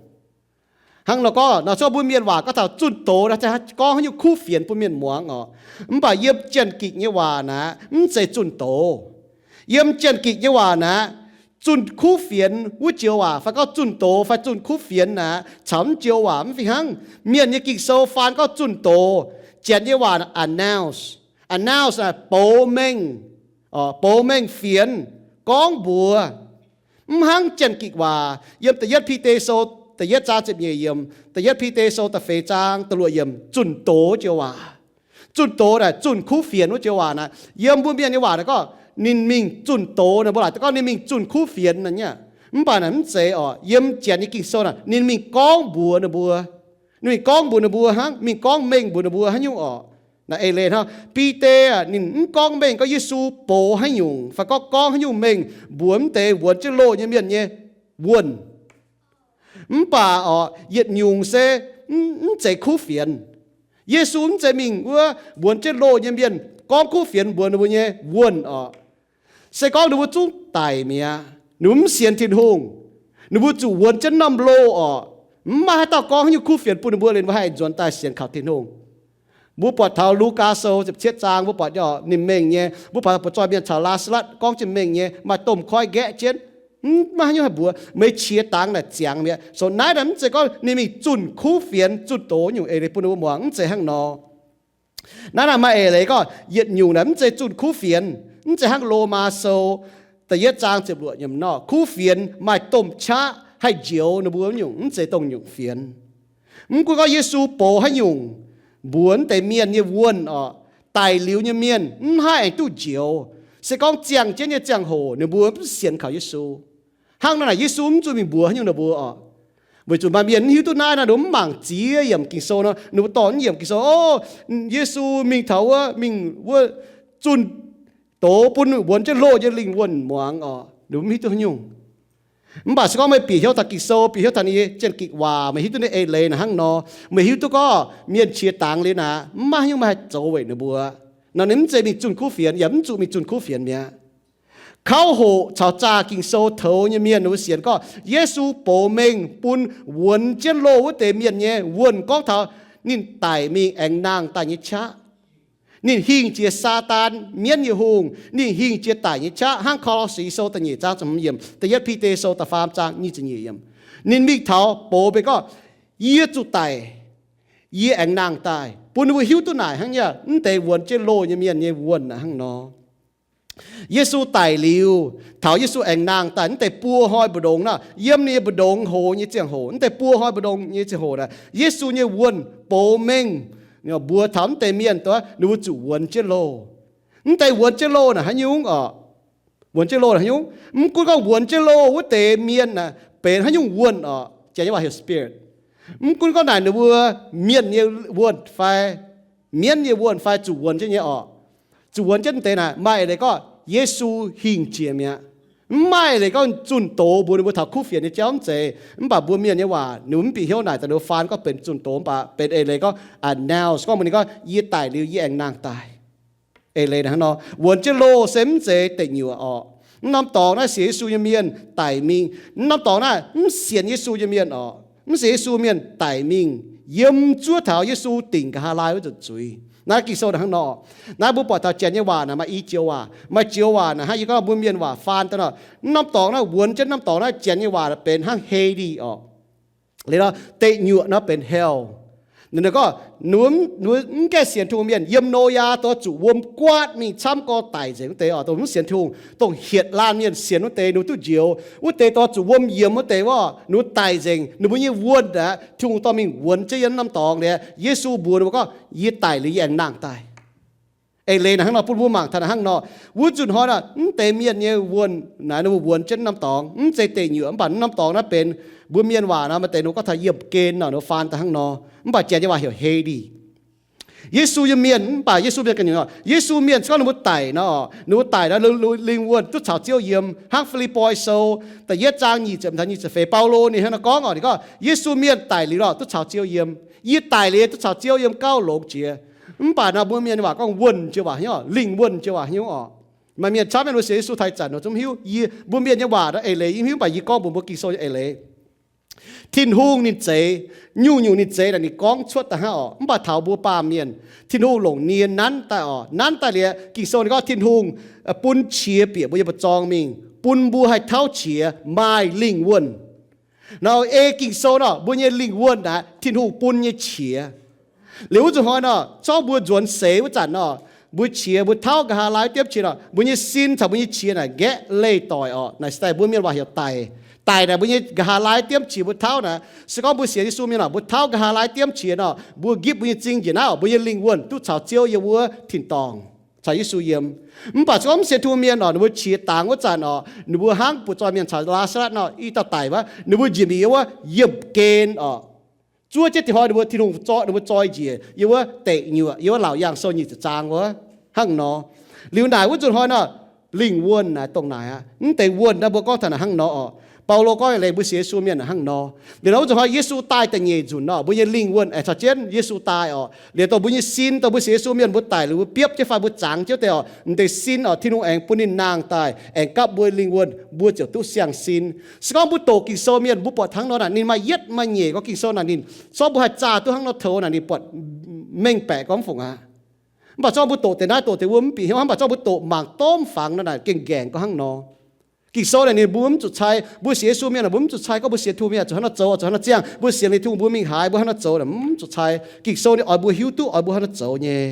Hnangv nor gorngv, nor cuotv mbuo mienh waac gorngv taux zunh doz, gorngv haaix nyungc kuv fienx bun mienh muangx orqc. Mv baac yiem Janx-Gikc nyei waac naaic, mv zeiz zunh doz. Yiem Janx-Gikc nyei waac naaic, zunh kuv fienx wuov joux waac, fai gorngv zunh doz fai zunh kuv fienx naaic, caux mv joux waac mv fih hnangv. Mienh nyei Ging-Sou faan gorngv zunh doz, Janx nyei waac announce. Announce naaic boux mengh, boux mengh fienx, gorngv mbuox. Mv hnangv Janx-Gikc waac, yiem Da'yietv Bide Sou da'yietv zaang ziepc nyeic yiemc, Da'yietv Bide Sou da'feix zaang da'luoqc yiemc, zunh doz joux waac. Zunh doz naaic, zunh kuv fienx wuov joux waac naaic, yiem mbuo mienh nyei waac naaic gorngv ninh mingh zunh doz naaic, mbuo laaic gorngv ninh mingh zunh kuv fienx naaic nyei. Mv baac naaic mv zeiz orqc. Yiem Janx nyei Ging-Sou naaic, ninh mingh gorngv mbuox ninh mbuo. Ninh mingh gorngv mbuox ninh mbuo hnangv, mingh gorngv mengh mbuox ninh mbuo haaix nyungc orqc. Naaic eix leiz hnangv, Bide aah, ninh mv gorngv mengh gorngv Yesu boux haaix nyungc fai gorngv gorngv haaix nyungc mengh mbuox mv deix wuonx jienv loh nyei mienh nyei wuonh. Mv baac orqc, yietc nyungc se mv zeiz kuv fienx. Yesu mv zeiz mingh wuov wuonx jienv loh nyei mienh gorngv kuv fienx mbuox ninh mbuo nyei wuonh orqc. Se gorngv ninh mbuo zungv daic mi'aqv, ninh mbuo mv sienx Tin-Hungh, ninh mbuo zuqc wuonx jienv norm loh orqc. Mv maaih haaix dauh gorngv haaix nyungc kuv fienx bun ninh mbuo, liuz mbuo haih nzuonx daaih sienx kaux Tin-Hungh. Mbuo buatc taux Lugaa Sou ziepc cietv zaang, mbuo buatc nyei orqc, ninh mengh nyei, mbuo buatc buoz-zoih mienh caux Laa^saa^latv gorngv jienv mengh nyei, maaih domh koiv nqaeqv jienv. Mv maaih haaix nyungc haih mbuox, meih qiex dangx naaic ziangx mi'aqv. So naaiv naaic mv zeiz gorngv ninh mingh zunh kuv fienx, zunh doz nyungc eix leiz bun ninh mbuo muangx, mv zeiz hnangv nor. Naaiv naaic maaih eix leiz gorngv yietc nyungc naaic mv zeiz zunh kuv fienx, mv zeiz hnangv Lomaa Sou da'yietv zaang ziepc luoqc yiemc nor, kuv fienx maaih domh qaqv haih njoux ninh mbuo nyungc, mv zeiz dongh nyungc fienx. Mv gunv gorngv Yesu boux haaix nyungc mbuox mv deix mienh nyei wuonh orqc, daic liuz nyei mienh mv haih aengx duqv njoux. Se gorngv ziangh jienv nyei ziangh hoc ninh mbuo mv sienx kaux Yesu. Hnangv naaiv naaic Yesu mv zuqc mingh mbuox haaix nyungc ninh mbuo orqc. Weic zuqc maaih mienh mv hiuv duqv naaiv nor, ninh mbuo mv mangc ziex yiemc Ging-Sou nor, ninh mbuo dorh yiemc Ging-Sou, o, Yesu mingh taux wuov, mingh wuov zunh doz bun wuonx jienv loh nyei lingh wuonh muangx orqc, ninh mbuo mv hiuv duqv haaix nyungc. Mv baac se gorngv meih bieqc hnyouv taux Ging-Sou, bieqc hnyouv taux ninh nyei Janx-Gikc waac, meih hiuv duqv naaiv eix leiz naaic hnangv nor, meih hiuv duqv gorngv mienh qiex dangx liuz naaic, mv maaih haaix nyungc meih haih zoux weic ninh mbuo. Nor ninh mv zeiz mingh zunh kuv fienx, yaac mv zuqc mingh zunh kuv fienx mi'aqv. Kauv hoqc caux zaah Ging-Sou toux nyei mienh ninh mbuo sienx gorngv Yesu boux mengh bun wuonx jienv loh wuov deix mienh nyei wuonh gorngv taux ninh daic mingh aengx nangh daaih nyei qaqv. Ninh hingh jiex Saadaan, mienv nyei hungh. Ninh hingh jiex daic nyei qaqv hnangv Ko^lo^si Sou da'nyeic zaang ziepc hmz yiemc, Da'yietv Bide Sou da'faam zaang nyic ziepc nyeic yiemc. Ninh mingh taux boux mengh gorngv, yie zuqc daic, yie aengx nangh daaih, bun ninh mbuo hiuv duqv naaic hnangv nyei, mv deix wuonx jienv loh nyei mienh nyei wuonh naaic hnangv nor. Yesu daic liuz, taux Yesu aengx nangh daaih, mv deix buo hnoi mbu'ndongx naaic, yiem ninh nyei mbu'ndongx hoz nyei ziangh hoc, mv deix buo hnoi mbu'ndongx nyei ziangh hoc naaic, Yesu nyei wuonh boux mengh mbuox taux mv deix mienh, ninh mbuo zuqc wuonx jienv loh. Mv deix wuonx jienv loh naaic haaix nyungc orqc? Wuonx jienv loh naaic haaix nyungc? Mv gunv gorngv wuonx jienv loh wuov deix mienh naaic benx haaix nyungc wuonh orqc, Janx nyei waac heuc spirit. Mv gunv gorngv naaic ninh mbuo mienh nyei wuonh fai mienv nyei wuonh fai zuqc wuonx jienv nyei orqc, zuqc wuonx jienv deix naaic, maaih eix leiz gorngv Yesu hingh jiex mi'aqv. Mv maaih eix leiz gorngv zunh doz mbuox ninh mbuo taux kuv fienx nyei jauv mv zeiz. Mv baac mbuo mienh nyei waac ninh mbuo mv bieqc hnyouv naaic daaih ninh mbuo faan gorngv benx zunh doz, mv baac benx eix leiz gorngv announce, gorngv mbuox ninh gorngv, yie daic liuz yie aengx nangh daaih. Eix leiz hnangv nor, wuonx jienv loh se mv zeiz deic nyuoqc orqc. Mv norm dorngx naaiv sienx Yesu nyei mienh daic mingh. Mv norm dorngx naaiv mv sienx Yesu nyei mienh orqc, mv sienx Yesu mienh daic mingh yiem zuov taux Yesu dingc nqa'haav laai wuov nzunc zuiz. Naaiv Ging-Sou hnangv nor. Naaiv mbuo buatc taux Janx nyei waac naaic maaih i joux waac. Maaih joux waac naaic hnangv yie gorngv mbuo mienh waac faan daaih nor, mv norm dorngx naaiv wuonx jienv norm dorngx naaiv, Janx nyei waac benx hnangv Hades orqc. Liuz nor, deic nyuoqc nor benx hell. Ninh gorngv, ninh mv gaengh sienx Tin-Hungh mienh yiem Noyaa dongh zuqc wuom guaatv mingh camv gorx daic nzengc wuov deix orqc, dongh mv sienx Tin-Hungh, dongh hietc laanh mienh sienx wuov deix ninh duqv njoux. Wuov deix dongh zuqc wuom yiemx wuov deix orqc, ninh daic nzengc. Ninh mbuo nyei wuonh aeqv, Tin-Hungh dorh mingh wuonx jienv yiem norm dorngx liuz, Yesu mbuox ninh mbuo gorngv, yie daic liuz yie aengx nangh daaih. Eix leiz naaic hnangv nor, bun mbuo mangc taux naaic hnangv nor. Wuov nzunc hnoi naaic, mv deix mienh nyei wuonh naaic ninh mbuo wuonx jienv norm dorngx, mv zeiz deic nyuoqc, mv baac norm dorngx naaiv benx, mbuo mienh waac nor maaih deix ninh mbuo gorngv taux yiemh gen nor, ninh mbuo faan daaih hnangv nor. Mv baac Janx nyei waac heuc Hades. Yesu nyei mienh, mv baac Yesu mienh ganh nyungc oc. Yesu mienh se gorngv ninh mbuo daic nor, ninh mbuo daic nor, lingh wuonh duqv caux Ziouv yiem. Hnangv Fi^lipv^poi Sou da'yietv zaang nyic ziepc, nyic ziepc feix, Baulo ninh hnangv naaiv gorngv oc, ninh gorngv Yesu mienh daic liuz nor duqv caux Ziouv yiem. Yie daic liuz duqv caux Ziouv yiem gauh longx jiex. Mv baac nor mbuo mienh waac gorngv wuonh joux waac hnyouv, lingh wuonh joux waac hnyouv oc. Maaih mienh camv mienh mbuo sienx Yesu taux ih zanc nor zungv hiuv, yie, mbuo mienh nyei waac naaiv eix leiz yie hiuv, mv baac yie gorngv mbuox mbuo Ging-Sou nyei eix leiz. Tin-Hungh ninh zeix, nyungc-nyungc ninh zeix naaic ninh gorngv cuotv daaih hnangv oc. Mv baac taux mbuo baamh mienh, Tin-Hungh longc nie nanv daaih oc. Nanv daaih liuz, Ging-Sou ninh gorngv Tin-Hungh bun qiex bieqc mbuo nyei mba'zorng mingh, bun mbuo haih tauv qiex maaih lingh wuonh. Nor ei Ging-Sou nor, mbuo nyei lingh wuonh naaic Tin-Hungh bun nyei qiex. Liuz wuov nzunc hnoi nor, zorqv mbuo nzuonx seix wuov zanc nor, mbuo qiex, mbuo tauv nqa'haav laai diemv qiex nor, mbuo nyei sin caux mbuo nyei qiex naaic nqaeqv leih doic oc. Naaic se daaih mbuo mienh waac heuc daic. Daic naaic mbuo nyei nqa'haav laai diemv qiex mbuo tauv naaic. Se gorngv mbuo sienx Yesu mienh oc, mbuo tauv nqa'haav laai diemv qiex nor, mbuo nqipv mbuo nyei zing njiec naaiv oc, mbuo nyei lingh wuonh duqv caux Ziouv yiem wuov tin-dorngh, caux Yesu yiem. Mv baac se gorngv mv sienx Tin-Hungh mienh oc, ninh mbuo qiex dangx wuov zanc oc, ninh mbuo hnangv butv-zoih mienh caux Laa^saa^latv nor, i dauh daic wuov, ninh mbuo njiec mingh yiem wuov yiemh gen oc. Zuov jienv deix hnoi ninh mbuo, Tin-Hungh zorqv ninh mbuo zoi njiec yiem wuov deic nyuoqc, yiem wuov Laauc Yaangh Sou nyic ziepc zaang wuov hnangv nor. Liuz naaic wuov nzunc hnoi nor, lingh wuonh naaic dongh naaic aqv. Mv deix wuonh naaiv mbuo gorngv taux naaic hnangv nor oc. Baulo gorngv leiz mbuo sienx Yesu mienh naaic hnangv nor. Liuz nor wuov nzunc hnoi Yesu daaih da'nyeic nzunc nor, mbuo nyei lingh wuonh aengx caux jienv Yesu daaih oc. Liuz dongh mbuo nyei sin, dongh mbuo sienx Yesu mienh mbuo daic liuz mbuo biopv jienv fai mbuo zangx jienv deix oc, mv deix sin oc, Tin-Hungh aengx bun ninh nangh daaih aengx gapv mbuo lingh wuonh, mbuo ziouc duqv siang-sin. Se gorngv mbuo doqc Ging-Sou mienh mbuo buatc hnangv nor naaic ninh maaih yietv maaih nyeic gorngv Ging-Sou naaic ninh, zorqv mbuo haih zaah duqv hnangv nor taux naaic ninh buatc mengh baeqc gorngv mv fungc aqv. Mv baac zorqv mbuo doqc deix naaiv doqc deix wuov mv bieqc hnyouv, mv baac zorqv mbuo doqc mangc domh fangx nor naaic gengh nqaengc gorngv hnangv nor. Ging-Sou naaic ninh mbuo mv zuqc cai, mbuo sienx Yesu mienh naaic mbuo mv zuqc cai gorngv mbuo sienx Tin-Hungh mienh zuqc hnangv nor zoux, zuqc hnangv nor ziangh, mbuo sienx liuz Tin-Hungh mbuo mingh haaix mbuo hnangv nor zoux naaic mv zuqc cai. Ging-Sou ninh oix mbuo hiuv duqv oix mbuo hnangv nor zoux nyei.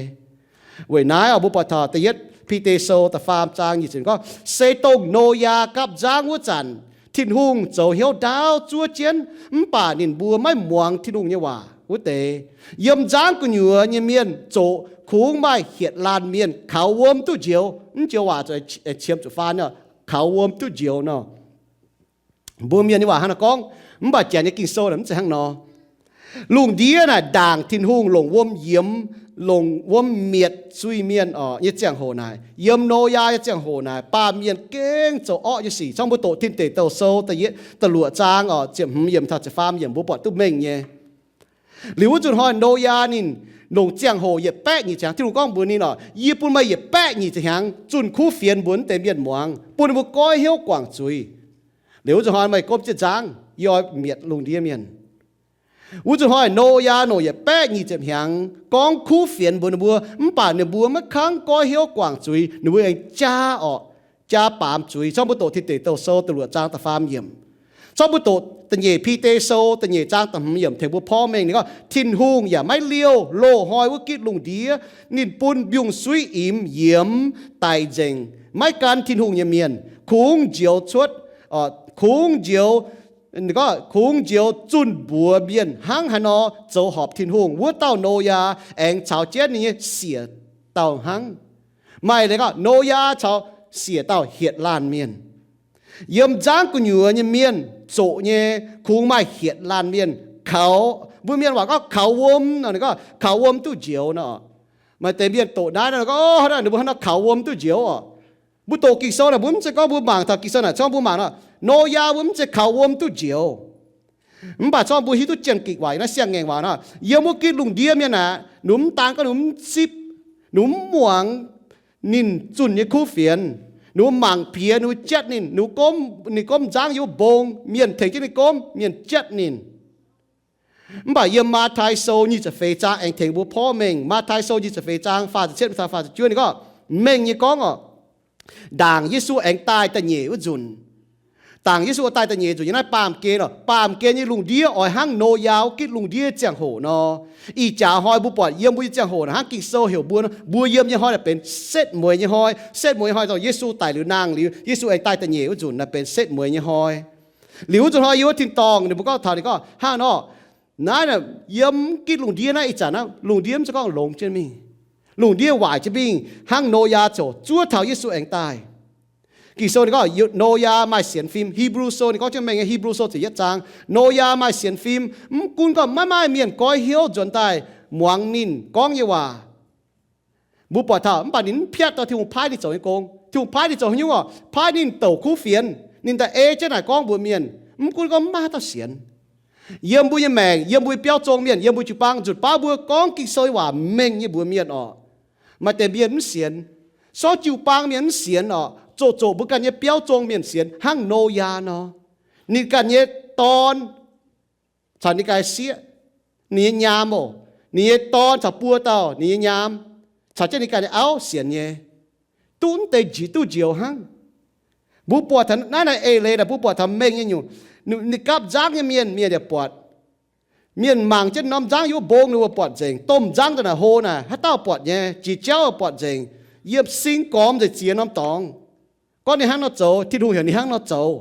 Weic naaiv oc mbuo buatc taux da'yietv Bide Sou da'faam zaang nyic ziepc gorngv, se dongh Noyaa gapv nzangv wuov zanc, Tin-Hungh zoux hnyouv ndaauv zuov jienv, mv baac ninh mbuo maiv muangx Tin-Hungh nyei waac wuov deix, yiem nzangv gu'nyuoz nyei mienh zoqc kungx maaih hietc laanh mienh kaux wuom duqv njoux. Mv joux waac qiemx zuqc faan, kaux wuom duqv njoux nor. Mbuo mienh nyei waac hnangv naaiv gorngv, mv baac janx nyei Ging-Sou naaic mv zeiz hnangv nor. Lungh ndiev naaic ndaangc Tin-Hungh longc wuom yiemx, longc wuom mietc zuiz-mienh oc nyei ziangh hoc naaic, yiem Noyaa nyei ziangh hoc naaic, baamh mienh gengh zoux orqv nyei sic. Cangv mbuo doqc Tin Deic Douh Sou da'luoqc zaang oc, ziepc hmz yiemc taux ziepc faam yiemc mbuo buatc duqv mengh nyei. Liuz wuov nzunc hnoi Noyaa ninh longc ziangh hoc yietc baeqv nyic ziepc hnyangx. Tin-Hungh gorngv mbuox ninh oc, yie bun meih yietc baeqv nyic ziepc hnyangx zunh kuv fienx mbuox deix mienh muangx, bun ninh mbuo goiv hnyouv guangc zuiz. Liuz wuov nzunc hnoi meih gomv jienv nzangv, yie oix mietc lungh ndiev mienh. Wuov nzunc hnoi Noyaa longc yietc baeqv nyic ziepc hnyangx gorngv kuv fienx mbuox ninh mbuo, mv baac ninh mbuo maiv kangv goiv hnyouv guangc zuiz, ninh mbuo aengx jaa orqc, jaa baamz zuiz. Cangv mbuo doqc Tin Deic Douh Sou da'luoqc zaang da'faam yiemc. Cangv mbuo doqc da'nyeic Bide Sou da'nyeic zaang da'hmz yiemc tengx mbuo porv mengh ninh gorngv, Tin-Hungh yaac maiv liouh loz-hnoi wuov gitv lungh ndiev. Ninh bun mbiungc-suiv imx yiemx daic nzengc, maiv gan Tin-Hungh nyei mienh. Kungx njoux cuotv, kungx njoux, kungx njoux zunh mbuox mienh hnangv haaix nor zoux horpc Tin-Hungh. Wuov dauh Noyaa aengx caux jienv ninh nyei siec dauh hnangv. Maaih leiz gorngv Noyaa caux siec dauh hietc laanh mienh. Yiem nzangv gu'nyuoz nyei mienh zoqc nyei kungx maaih hietc laanh mienh kaux, mbuo mienh waac gorngv kaux wuom nor, ninh gorngv kaux wuom duqv njoux nor. Maaih deix mienh doqc naaiv nor gorngv, ninh mbuo hnangv nor kaux wuom duqv njoux oc. Mbuo doqc Ging-Sou naaic mbuo mv zeiz gorngv mbuo mangc taux Ging-Sou naaic cangv mbuo mangc nor, Noyaa mbuo mv zeiz kaux wuom duqv njoux. Mv baac cangv mbuo hiuv duqv jien-gikc waac, naaiv siang-ngaengc waac nor, yiem wuov gitv lungh ndiev mienh aeqv, ninh mbuo mv daan gorngv ninh mbuo mv zipv, ninh mbuo mv muangx ninh zunh nyei kuv fienx, ninh mbuo mangc piex, ninh mbuo jatv ninh, ninh mbuo gomv, ninh gomv nzangv yiem wuov mbong, mienh tengx jienv ninh gomv, mienh jatv ninh. Mv baac yiem Matv^tai Sou nyic ziepc feix zaang aengx tengx mbuo porv mengh. Matv^tai Sou nyic ziepc feix zaang faah ziepc cietv taux faah ziepc juov ninh gorngv, mengh nyei gorngv oc, ndaangc Yesu aengx daaih da'nyeic wuov nzunc. Ndaangc Yesu daaih da'nyeic nzunc yiem naaiv baamh gen oc, baamh gen nyei lungh ndiev oix hnangv Noyaa wuov gitv lungh ndiev ziangh hoc nor. Ih jaax hnoi mbuo buatc yiem mbuo nyei ziangh hoc naaic hnangv Ging-Sou heuc mbuo, mbuo yiem nyei hnoi naaic benx setv mueiz nyei hnoi. Setv mueiz nyei hnoi dongh Yesu daic liuz nangh liuz, Yesu aengx daaih da'nyeic wuov nzunc naaic benx setv mueiz nyei hnoi. Liuz wuov nzunc hnoi yiem wuov tin-dorngh ninh mbuo gorngv taux ninh gorngv hnangv nor, naaiv yiem gitv lungh ndiev naaiv ih zanc naaiv lungh ndiev mv zeiz gorngv longx jienv mingh. Lungh ndiev waaic jienv mingh hnangv Noyaa ziouc zuov taux Yesu aengx daaih. Ging-Sou ninh gorngv Noyaa maaih sienx fim. Hipv^lu Sou ninh gorngv jienv mengh nyei, Hipv^lu Sou ziepc yietv zaang, Noyaa maaih sienx fim. Mv gunv gorngv maiv maaih mienh goiv hnyouv nzuonx daaih muangx ninh gorngv nyei waac. Mbuo buatc taux, mv baac ninh mv piatv dorh Tin-Hungh paaiv ninh zoux nyei gong. Tin-Hungh paaiv ninh zoux haaix nyungc orqc? Paaiv ninh douc kuv fienx. Ninh daaih ei jienv naaic gorngv mbuox mienh, mv gunv gorngv mv maaih haaix dauh sienx. Yiem mbuo nyei maengc, yiem mbuo nyei biauv zong mienh, yiem mbuo jiu-baang, nzunc baav mbuo gorngv Ging-Sou nyei waac mengh nyei mbuox mienh orqc, maaih deix mienh mv sienx. Sorng jiu-baang mienh mv sienx orqc, zoqc zoqc mbuo ganh nyei biauv zong mienh sienx, hnangv Noyaa nor. Ninh ganh nyei dorn caux ninh ganh sieqv, ninh nyei nyaam oc, ninh nyei dorn caux buo dauh ninh nyei nyaam, caux jienv ninh ganh nyei auv sienx nyei, duqv mv deix njiec duqv njoux hnangv. Mbuo buatc taux naaiv, naaiv eix leiz naaic, mbuo buatc taux mengh nyei nyungc. Ninh gapv nzangv nyei mienh, mienh yaac buatc. Mienh mangc jienv norm nzangv yiem wuov mbong ninh mbuo buatc nzengc. Domh nzangv daaih naaic hlo naaic, haaix dauh buatc nyei, jiex jauv buatc nzengc. Yiem sing gormx nzengc ziex norm dorngx. Gorngv ninh hnangv nor zoux, Tin-Hungh heuc ninh hnangv nor zoux.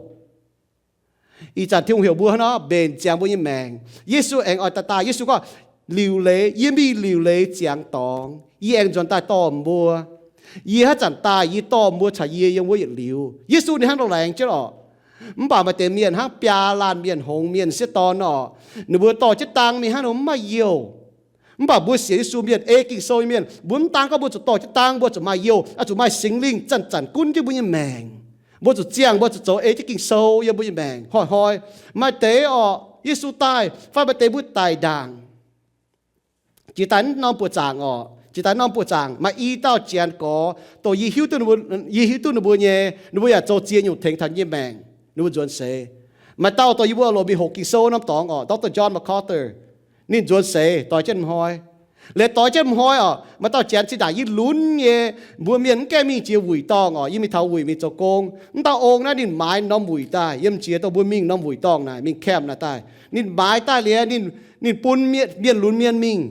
Ih zanc Tin-Hungh heuc mbuo hnangv nor mbenc ziangx mbuo nyei maengc. Yesu aengx oix daaih daaih, Yesu gorngv, liuc leiz, yie mingh liuc leiz ziangx dorngx, yie aengx nzuonx daaih dorh mbuo. Yie haaix zanc daaih, yie dorh mbuo caux yie yiem wuov yietc liuz. Yesu ninh hnangv nor laengz jienv orqc. Mv baac maaih deix mienh hnangv biaa laanh mienh, hngongx mienh, sieqv dorn orqc, ninh mbuo dorh jienv dang mingh hnangv nor mv maaih youh. Mv baac mbuo sienx Yesu mienh, ei Ging-Sou nyei mienh, mbuo mv daan gorngv mbuo zuqc dorh jienv dang, mbuo zuqc maaih youh, zuqc maaih Singx Lingh zanc-zanc gunv jienv mbuo nyei maengc. Mbuo zuqc ziangh, mbuo zuqc zoux ei jienv Ging-Sou yiem mbuo nyei maengc hnoi-hnoi. Maaih deix orqc, Yesu daaih fai maaih deix mbuo daic ndaangc. Jiex daaih norm buoqc zaangc orqc, jiex daaih norm buoqc zaangc maaih i dauh janx gorx, dongh yie hiuv duqv ninh mbuo, yie hiuv duqv ninh mbuo nyei, ninh mbuo yaac zoux ziex nyungc tengx taux yie nyei maengc, ninh mbuo nzuonx seix. Maaih dauh dongh yie mbuo loz mingh hoqc Ging-Sou norm dorngx orqc, Doctor John MacArthur, ninh nzuonx seix doix jienv m'hnoi. Liuz doix jienv m'hnoi orqc, maaih dauh janx zinh ndaangc yie lunx nyei, mbuo mienh mv gaengh mingh jiex wuic dorngh orqc, yie mingh taux wuic mingh zoux gong. Mv dauh ong naaiv ninh maaiz norm wuic daaih, yiem jiex dongh mbuo mingh norm wuic dorngh naaic, mingh camp naaic daaih. Ninh maaiz daaih liuz, ninh, ninh bun mienh lunx mienh mingh,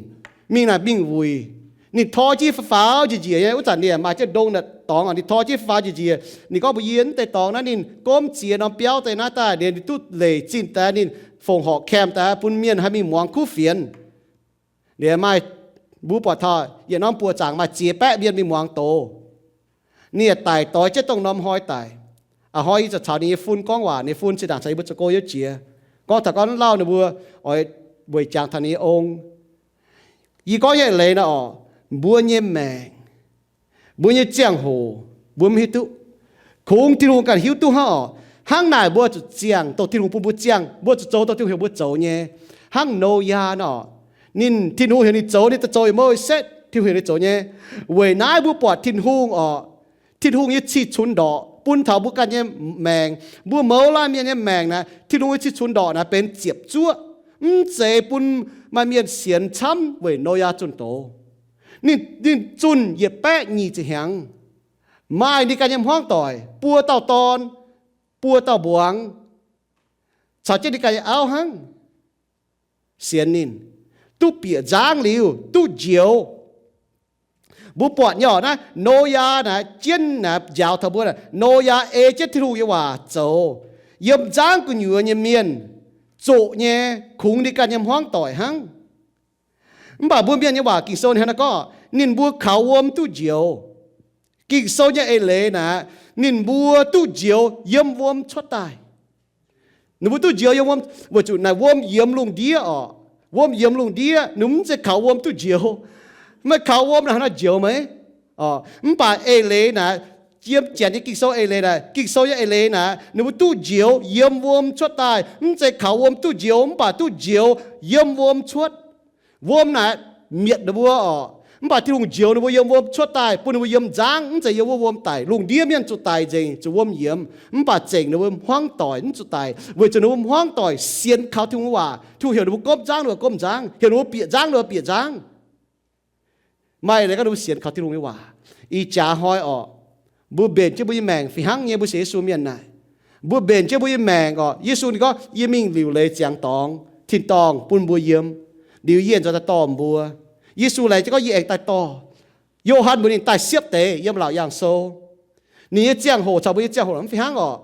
mingh naaic mingh wuic. Ninh tor jienv faaux-faaux njiec njiec nyei, wuov zanc ninh maaih jienv ndongh naaic dorngx, ninh tor jienv faaux-faaux njiec njiec. Ninh gorngv mbuox yie, mv deix dorngx naaiv ninh gomv ziex norm biauv daaih naaiv daaih, liuz ninh duqv leic zinh daaih, ninh fongc horc camp daaih bun mienh haih mingh muangx kuv fienx. Liuz maaih, mbuo buatc taux yietc norm buoqc zaangc maaih ziex baeqv mienh mingh muangx doz. Ninh yaac daic doix jienv dongh norm hnoi daic. A'hnoi yie ziouc caux ninh nyei fun gorngv waac, ninh fun zinh ndaangc caux yie mbuo zoux gong yiem jiex, gorngv taux gorngv lauh ninh mbuo oix weic jangx taux ninh nyei ong. Yie gorngv nyei eix leiz naaic orqc, mbuo nyei maengc, mbuo nyei ziangh hoc, mbuo mv hiuv duqv. Kungx Tin-Hungh ganh hiuv duqv hnangv orqc. Hnangv naaic mbuo zuqc ziangh, dongh Tin-Hungh bun mbuo ziangh, mbuo zuqc zoux dongh Tin-Hungh heuc mbuo zoux nyei. Hnangv Noyaa nor, ninh, Tin-Hungh heuc ninh zoux, ninh daaih zoux, yietc mouh set Tin-Hungh heuc ninh zoux nyei. Weic naaiv mbuo buatc Tin-Hungh orqc, Tin-Hungh nyei cih cunx ndorqc bun taux mbuo ganh nyei maengc. Mbuo mouz laanh mienh nyei maengc naaic, Tin-Hungh nyei cih cunx ndorqc naaic benx ziepc zuoqv, mv zeiz bun maaih mienh sienx camv weic Noyaa zunh doz. Ninh, ninh zunh yietc baeqv nyic ziepc hnyangx, maaih ninh ganh nyei hmuangv doic, buo dauh dorn, buo dauh mbuangz, caux jienv ninh ganh nyei auv hnangv, sienx ninh, duqv bieqc nzangv liuz duqv njoux. Mbuo buatc nyei orqc, naaiv Noyaa naaic jienv naaic njaaux taux mbuo, Noyaa ei jienv Tin-Hungh nyei waac zoux, yiem nzangv gu'nyuoz nyei mienh, zoqc nyei, kungx ninh ganh nyei hmuangv doic hnangv. Mv baac mbuo mienh nyei waac Ging-Sou ninh hnangv naaiv gorngv, ninh mbuo kaux wuom duqv njoux. Ging-Sou nyei eix leiz naaic, ninh mbuo duqv njoux yiem wuom cuotv daaih. Ninh mbuo duqv njoux yiem wuom, weic zuqc naaic wuom yiemx lungh ndiev orqc. Wuom yiemx lungh ndiev, ninh mbuo mv zeiz kaux wuom duqv njoux. Mv maaih kaux wuom naaic hnangv naaiv njoux meih. Mv baac eix leiz naaic, yiem Janx nyei Ging-Sou eix leiz naaic, Ging-Sou nyei eix leiz naaic, ninh mbuo duqv njoux yiem wuom cuotv daaih. Mv zeiz kaux wuom duqv njoux, mv baac duqv njoux yiem wuom cuotv. Wuom naaic mietc ninh mbuo orqc. Mv baac Tin-Hungh njoux ninh mbuo yiem wuom cuotv daaih, bun ninh mbuo yiem nzangv, mv zeiz yiem wuov wuom daic. Lungh ndiev mienh zuqc daic nzengc, zuqc wuom yiemx, mv baac zengc ninh mbuo hmuangv doic mv zuqc daic, weic zuqc ninh mbuo hmuangv doic sienx kaux Tin-Hungh nyei waac. Tin-Hungh heuc ninh mbuo gomv nzangv, ninh mbuo gomv nzangv, heuc ninh mbuo bieqc nzangv, ninh mbuo bieqc nzangv. Maaih leiz gorngv ninh mbuo sienx kaux Tin-Hungh nyei waac. Ih jaax hnoi orqc, mbuo mbenc jienv mbuo nyei maengc fih hnangv nyei, mbuo sienx Yesu mienh naaic. Mbuo mbenc jienv mbuo nyei maengc orqc, Yesu ninh gorngv, yie mingh liuc leiz ziangx dorngx, tin-dorngh bun mbuo yiem, liuz yie nzuonx daaih dorh mbuo. Yesu laengz jienv gorngv, yie aengx daaih dorh. Yo^han mbuox ninh daaih siepv deix yiem Laauc Yaangh Sou. Ninh nyei ziangh hoc caux mbuo nyei ziangh hoc mv fih hnangv orqc.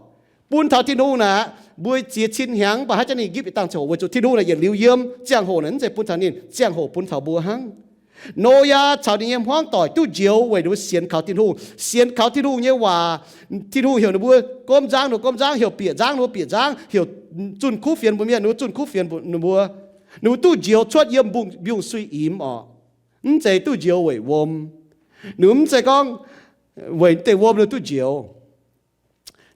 Bun taux Tin-Hungh naaic, mbuo ziex cin hnyangx mv baac haaix zanc ninh gipv yietc dangh ziangh hoc, weic zuqc Tin-Hungh naaic yietc liuz yiem, ziangh hoc naaic mv zeiz bun taux ninh, ziangh hoc bun taux mbuo hnangv. Noyaa caux ninh nyei hmuangv doic duqv njoux weic ninh mbuo sienx kaux Tin-Hungh. Sienx kaux Tin-Hungh nyei waac, Tin-Hungh heuc ninh mbuo gomv nzangv, ninh mbuo gomv nzangv, heuc bieqc nzangv, ninh mbuo bieqc nzangv, heuc zunh kuv fienx mbuox mienh, ninh mbuo zunh kuv fienx mbuox ninh mbuo. Ninh mbuo duqv njoux cuotv yiem mbiungc-sui imx orqc. Mv zeiz duqv njoux weic wuom. Ninh mbuo mv zeiz gorngv weic deix wuom ninh duqv njoux.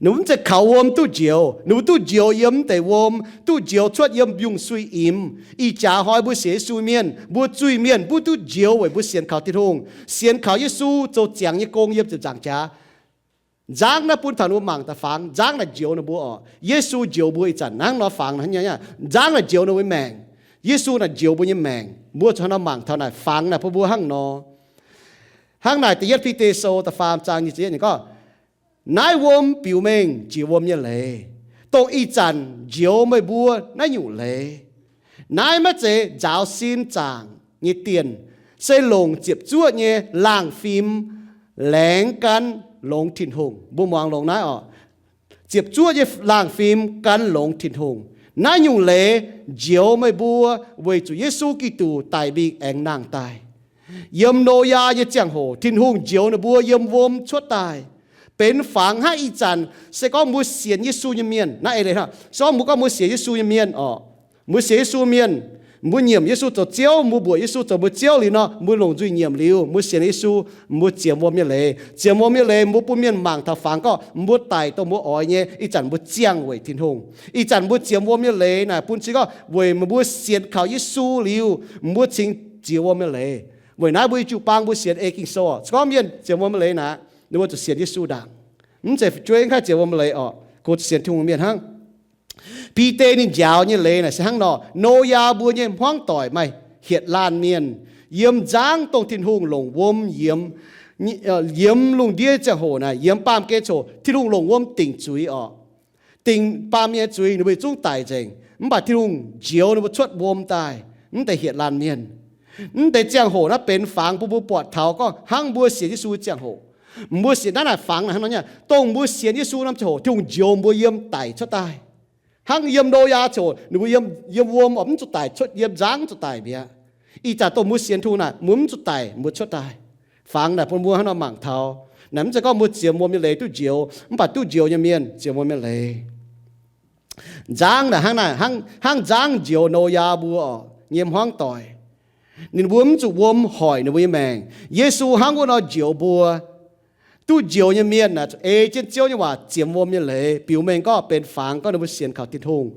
Ninh mbuo mv zeiz kaux wuom duqv njoux. Ninh mbuo duqv njoux yiem mv deix wuom, duqv njoux cuotv yiem mbiungc-sui imx. Ih jaax hnoi mbuo sienx Yesu mienh, mbuo zuiz-mienh mbuo duqv njoux weic mbuo sienx kaux Tin-Hungh, sienx kaux Yesu zoux ziangx nyei gong yiem ziepc nzaangc jaax. Nzangv naaiv bun taux ninh mbuo mangc daaih fangx, nzangv naaic njoux ninh mbuo orqc. Yesu njoux mbuo ih zanc hnangv nor fangx, nzangv naaic njoux ninh mbuo maengc. Yesu naaic njoux mbuo nyei maengc. Mbuo zuqc hnangv nor mangc taux naaic fangx naaic bun mbuo hnangv nor. Hnangv naaic da'yietv Bide Sou da'faam zaang nyic ziepc yietv ninh gorngv, naaiv wuom biux mengh jiex wuom nyei leiz, dongh ih zanc njoux meih mbuo naaiv nyungc leiz. Naaiv maiv zeiz nzaaux sin zaangc nyei dienh, se longc ziepc zuoqv nyei laangh fim laengz gan longx Tin-Hungh. Mbuo muangx longx naaiv oc. Ziepc zuoqv nyei laangh fim gan longx Tin-Hungh. Naaiv nyungc leiz njoux meih mbuo weic zuqc Yesu Giduc daic mingh aengx nangh daaih. Yiem Noyaa nyei ziangh hoc Tin-Hungh njoux ninh mbuo yiem wuom cuotv daaih, benx fangx hnangv ih zanc. Se gorngv mbuo sienx Yesu nyei mienh, naaiv eix leiz hnangv, se gorngv mbuo gorngv mbuo sienx Yesu nyei mienh orqc, mbuo sienx Yesu mienh, mbuo nyiemc Yesu zoux Ziouv, mbuo mbuoqc Yesu zoux mbuo Ziouv liuz nor, mbuo longc nzuih nyiemc liuz, mbuo sienx Yesu, mbuo ziemx wuom nyei leiz. Ziemx wuom nyei leiz mbuo bun mienh mangc taux fangx gorngv mbuo daic dongh mbuo oix nyei, ih zanc mbuo ziangh weic Tin-Hungh. Ih zanc mbuo ziemx wuom nyei leiz naaic bun cing gorngv weic meih mbuo sienx kaux Yesu liuz, mbuo cingx ziex wuom nyei leiz. Weic naaiv mbuo nyei jiu-baang mbuo sienx ei Ging-Sou oc, se gorngv mienh ziemx wuom nyei leiz naaic, ninh mbuo zuqc sienx Yesu ndaangc. Mv zeiz fu'jueiv mv gaengh ziemx wuom nyei leiz oc, kungx zuqc sienx Tin-Hungh mienh hnangv. Bide ninh njaaux nyei leiz naaic se hnangv nor, Noyaa mbuo nyei hmuangv doic maaih hietc laanh mienh yiem nzangv dongh Tin-Hungh longc wuom yiemx, yiemx lungh ndiev ziangh hoc naaic, yiemx baamh gen ziouc Tin-Hungh longc wuom dingc zuiz orqc. Dingc baamh mienh nyei zuiz, ninh mbuo yietc zungv daic nzengc. Mv baac Tin-Hungh njoux ninh mbuo cuotv wuom daaih. Mv deix hietc laanh mienh, mv deix ziangh hoc naaiv benx fangx bun mbuo buatc taux gorngv hnangv mbuo sienx Yesu ziangh hoc, mbuo sienx naaiv naaic fangx naaic hnangv nor nyei, dongh mbuo sienx Yesu norm ziangh hoc Tin-Hungh njoux mbuo yiem daic cuotv daaih. Hnangv yiem Noyaa ziouc ninh mbuo yiem, yiem wuom oc, mv zuqc daic, cuotv yiem nzangv mv zuqc daic mi'aqv. Ih zanc dongh mbuo sienx Tin-Hungh naaic, mbuo mv zuqc daic, mbuo cuotv daaih. Fangx naaic bun mbuo hnangv nor mangc taux. Naaic mv zeiz gorngv mbuo ziemx wuom nyei leiz duqv njoux, mv baac duqv njoux nyei mienh ziemx wuom nyei leiz. Nzangv naaic hnangv naaic, hnangv, hnangv nzangv njoux Noyaa mbuo oc, nyei hmuangv doic. Ninh mbuo mv zuqc wuom hoic ninh mbuo nyei maengc. Yesu hnangv wuov nor njoux mbuo. Duqv njoux nyei mienh naaic zuqc ei jienv Ziouv nyei waac ziemx wuom nyei leiz, biux mengh gorngv benx fangx gorngv ninh mbuo sienx kaux Tin-Hungh.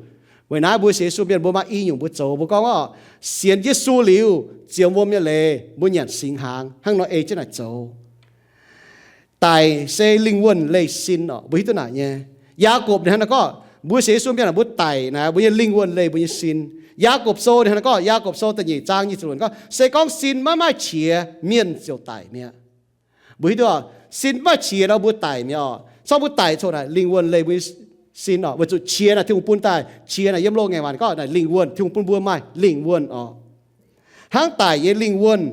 Weic naaiv mbuo sienx Yesu mienh mbuo maaih i nyungc mbuo zoux. Mbuo gorngv oc, sienx Yesu liuz, ziemx wuom nyei leiz mbuo nyanc singx hnaangx, hnangv nor ei jienv naaic zoux. Daic se lingh wuonh leih sin oc, mbuo hiuv duqv naaic nyei. Yaagorpc ninh hnangv naaic gorngv, mbuo sienx Yesu mienh aah, mbuo daic naaic, mbuo nyei lingh wuonh leih mbuo nyei sin. Yaagorpc Sou ninh hnangv naaic gorngv, Yaagorpc Sou da'nyeic zaang nyic ziepc luoqc gorngv, se gorngv sin maiv maaih qiex, mienh ziouc daic mi'aqv. Mbuo hiuv duqv oc, sin maiv maaih qiex nor mbuo daic mi'aqv oc. Se gorngv mbuo daic coc naaic, lingh wuonh leih mbuo nyei sin oc, weic zuqc qiex naaic Tin-Hungh bun daaih. Qiex naaic yiem loz-ngaengc waac gorngv naaic lingh wuonh, Tin-Hungh bun mbuo maaih lingh wuonh oc. Hnangv daic nyei lingh wuonh.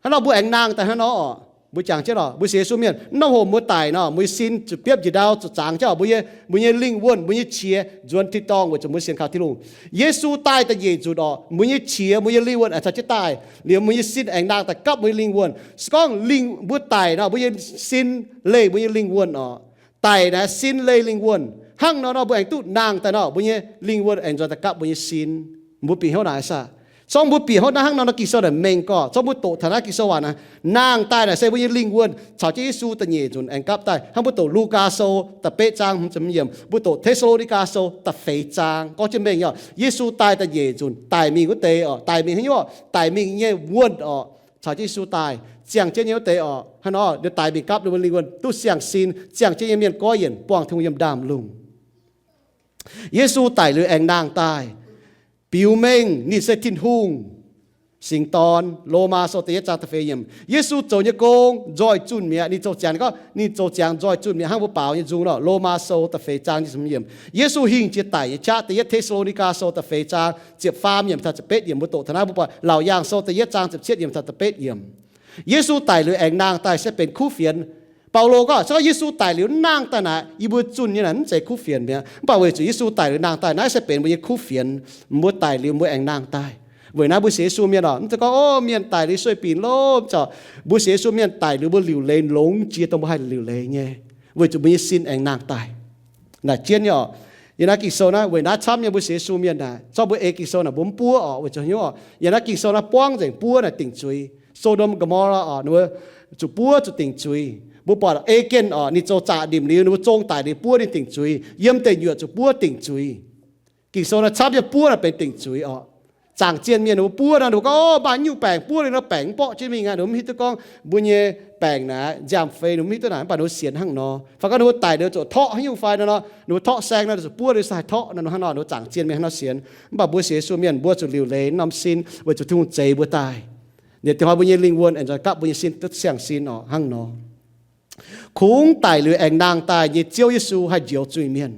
Hnangv nor mbuo aengx nangh daaih hnangv nor oc. Mbuo jangx jienv oc, mbuo sienx Yesu mienh, norm hoc mbuo daic nor, mbuo nyei sin zuqc biopv njiec ndau zuqc zaangx jienv oc. Mbuo nyei, mbuo nyei lingh wuonh, mbuo nyei qiex nzuonx tin-dorngh weic zuqc mbuo sienx kaux Tin-Hungh. Yesu daaih da'nyeic nzunc oc, mbuo nyei qiex, mbuo nyei lingh wuonh aengx caux jienv daaih. Liuz mbuo nyei sin aengx nangh daaih gapv mbuo nyei lingh wuonh. Se gorngv mbuo daic nor, mbuo nyei sin leih mbuo nyei lingh wuonh oc. Daic naaic sin leih lingh wuonh. Hnangv nor nor mbuo aengx duqv nangh daaih nor, mbuo nyei lingh wuonh aengx nzuonx daaih gapv mbuo nyei sin. Mbuo bieqc hnyouv naaic saah? Zorngv mbuo bieqc hnyouv naaiv hnangv nor, naaiv Ging-Sou naaic mengh gorqv. Zorngv mbuo doqc taux naaiv Ging-Sou waac naaic, nangh daaih naaic se mbuo nyei lingh wuonh caux jienv Yesu da'nyeic nzunc aengx gapv daaih. Hnangv mbuo doqc Lugaa Sou da'betv zaang hmz ziepc hmz yiemc, mbuo doqc Te^saa^lo^ni^gaa Sou da'feix zaang, gorngv jienv mengh nyei oc. Yesu daaih da'nyeic nzunc daic mingh wuov deix oc, daic mingh haaix nyungc oc? Daic mingh nyei wuonh oc, caux jienv Yesu daaih ziangh jienv nyei wuov deix oc. Hnangv nor ninh daic mingh gapv ninh mbuo lingh wuonh duqv siang-sin, ziangh jienv nyei mienh goiv yienc buangh Tin-Hungh yiem ndaamv-lungh. Yesu daic liuz aengx nangh daaih, biux mengh ninh se Tin-Hungh Singx Dorn. Lomaa Sou da'yietv zaang da'feix yiemc. Yesu zoux nyei gong nzoih zunh mi'aqv. Ninh zoux ziangx, ninh gorngv ninh zoux ziangx nzoih zunh mi'aqv hnangv mbuo baaux nyei nzung nor. Lomaa Sou da'feix zaang nyic ziepc hmz yiemc. Yesu hingh jiex daic nyei qaqv, da'yietv Te^saa^lo^ni^gaa Sou da'feix zaang ziepc faam yiemc taux ziepc betv yiemc. Mbuo doqc taux naaiv mbuo buatc Laauc Yaangh Sou da'yietv zaang ziepc cietv yiemc taux ziepc betv yiemc. Yesu daic liuz aengx nangh daaih se benx kuv fienx. Baulo gorngv, se gorngv Yesu daic liuz nangh daaih naaic, yie mbuo zunh nyei naaic mv zeiz kuv fienx mi'aqv. Mv baac weic zuqc Yesu daic liuz nangh daaih, naaiv se benx mbuo nyei kuv fienx. Mbuo daic liuz mbuo aengx nangh daaih. Weic naaiv mbuo sienx Yesu mienh oc, mv zeiz gorngv, o, mienh daic liuz sueih binc lov, mv zeiz. Mbuo sienx Yesu mienh daic liuz mbuo liuc leiz longx jiex dongh mbuo haih liuc leiz nyei, weic zuqc mbuo nyei sin aengx nangh daaih. Naaic jienv nyei oc. Yiem naaiv Ging-Sou naaiv, weic naaiv camv nyei mbuo sienx Yesu mienh naaic, zorqv mbuo ei Ging-Sou naaic mbuo mv buov orqc, weic zuqc hnyouv orqc, yiem naaiv Ging-Sou naaiv buangv nzengc buov naaic dingc zuiz. So^ndom, Go^mo^laa orqc, ninh mbuo zuqc buov zuqc dingc zuiz. Mbuo buatc Achan orqc, ninh zoux zaqc nimc liuz, ninh mbuo zong daic liuz buov ninh dingc zuiz. Yiem deic nyuoqc zuqc buov dingc zuiz. Ging-Sou naaiv camv nyei buov naaic benx dingc zuiz orqc. Zaangc zienh mienh ninh mbuo buov nor, ninh mbuo gorngv, Ov, maaih nyungc baengc buov liuz nor, baengc mv borqv jienv mingh aqv. Ninh mbuo mv hiuv duqv gorngv mbuo nyei baengc naaic nziaamv-feix, ninh mbuo mv hiuv duqv naaic, mv baac ninh mbuo sienx hnangv nor. Fai gorngv ninh mbuo daic liuz zuqc torqv haaix nyungc fai nor, ninh mbuo torqv saeng nor, zuqc buov liuz se haih torqv nor, hnangv nor ninh mbuo zaangc zienh mienh hnangv nor sienx. Mv baac mbuo sienx Yesu mienh mbuo zuqc liuc leiz norm sin weic zuqc Tin-Hungh zeix mbuo daaih. Ninh dingc hnoi mbuo nyei lingh wuonh aengx nzuonx gapv mbuo nyei sin duqv siang-sin orqc hnangv nor. Kungx daic liuz aengx nangh daaih nyei Ziouv Yesu haih njoux zuiz-mienh.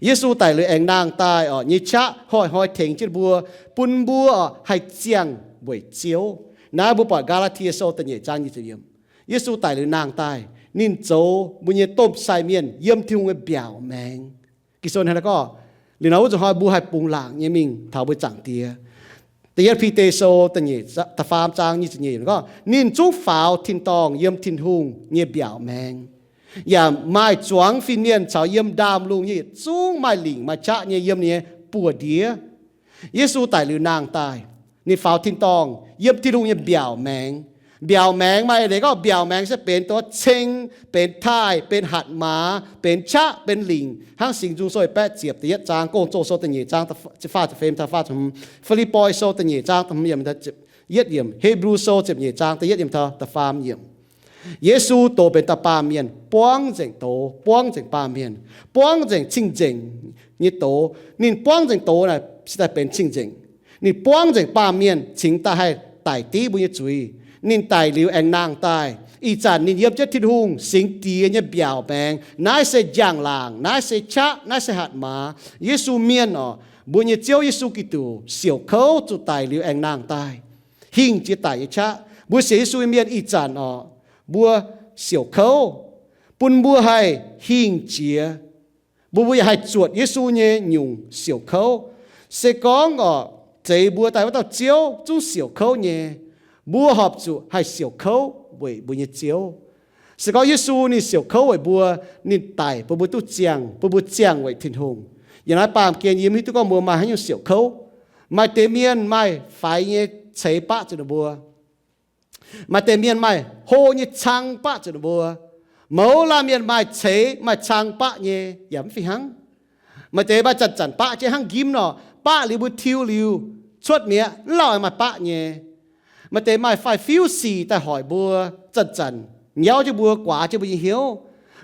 Yesu daic liuz aengx nangh daaih orqc, nyei qaqv hnoi-hnoi tengx jienv mbuo, bun mbuo orqc haih ziangh weic Ziouv. Naaiv mbuo buatc Gaa^laa^tie Sou da'nyeic zaang nyic ziepc yiemc. Yesu daic liuz nangh daaih, ninh zoux mbuo nyei domh sai mienh yiem Tin-Hungh nyei mbiaauc maengx. Ging-Sou hnangv naaiv gorngv, liuz nor wuov nzunc hnoi mbuo haih bungx laangc nyei mingh taux mbuo Zaangc Diex. Da'yietv Bide Sou da'nyeic, da'faam zaang nyic ziepc nyeic gorngv, ninh zungv faaux tin-dorngh yiem Tin-Hungh nyei mbiaauc maengx, yaac maaih zuangx fin-mienh caux yiem ndaamv-lungh nyei yietc zungv maaih lingc maaih qaqv nyei yiem ninh nyei buoz-ndiev. Yesu daic liuz nangh daaih, ninh faaux tin-dorngh yiem Tin-Hungh nyei mbiaauc maengx. Mbiaauc maengx maaih eix leiz gorngv mbiaauc maengx se benx dongh ceng, benx taaih, benx hatc maaz, benx qaqv, benx lingc, hnangv Singx Nzung Sou yietc baeqv ziepc da'yietv zaang, Gong-Zoh Sou da'nyeic zaang, Fi^lipv^poi Sou da'nyeic zaang da'hmz yiemc, yietv yiemc, Hipv^lu Sou ziepc nyeic zaang da'yietv yiemc taux da'faam yiemc. Yesu doz benx dauh baamh mienh, buangv nzengc doz, buangv nzengc baamh mienh, buangv nzengc cing-nzengc nyei doz. Ninh buangv nzengc doz naaic se daaih benx cing-nzengc. Ninh buangv nzengc baamh mienh cingx daaih haih daic div mbuo nyei zuiz. Ninh daic liuz aengx nangh daaih. Ih zanc ninh yiem jienv Tin-Hungh Singx Diex nyei mbiaauc maengx. Naaiv se njang-laangc, naaiv se qaqv, naaiv se hatc maaz. Yesu mienh orqc, mbuo nyei Ziouv Yesu Giduc siouc kouv zuqc daic liuz aengx nangh daaih, hingh jiex daic nyei qaqv. Mbuo sienx Yesu nyei mienh ih zanc orqc, mbuo siouc kouv, bun mbuo haih hingh jiex. Mbuo, mbuo yaac haih zuotc Yesu nyei nyungc siouc kouv. Se gorngv orqc, zeix mbuo daaih wuov dauh Ziouv zungv siouc kouv nyei, mbuo horpc zuqc haih siouc kouv weic mbuo nyei Ziouv. Se gorngv Yesu ninh siouc kouv weic mbuo, ninh daic bun mbuo duqv ziangh, bun mbuo ziangh weic Tin-Hungh. Yiem naaiv baamh gen yie mv hiuv duqv gorngv mbuo maaih haaix nyungc siouc kouv. Maaih deix mienh maaih faix nyei ceix baqv zuqc ninh mbuo. Maaih deix mienh maaih hlo nyei cang baqv zuqc ninh mbuo. Mouz laanh mienh maaih ceix maaih cang baqv nyei yaac mv fih hnangv. Maaih deix maaih zanc-zanc baqv jienv hnangv njimv nor, baqv liuz mbuo tiuv liuz cuotv mi'aqv, mv lauh maaih baqv nyei. Maaih deix maaih faix-fiuv sic daaih hoic mbuo, zanc-zanc nyauv jienv mbuo, guaax jienv mbuo nyei hnyouv.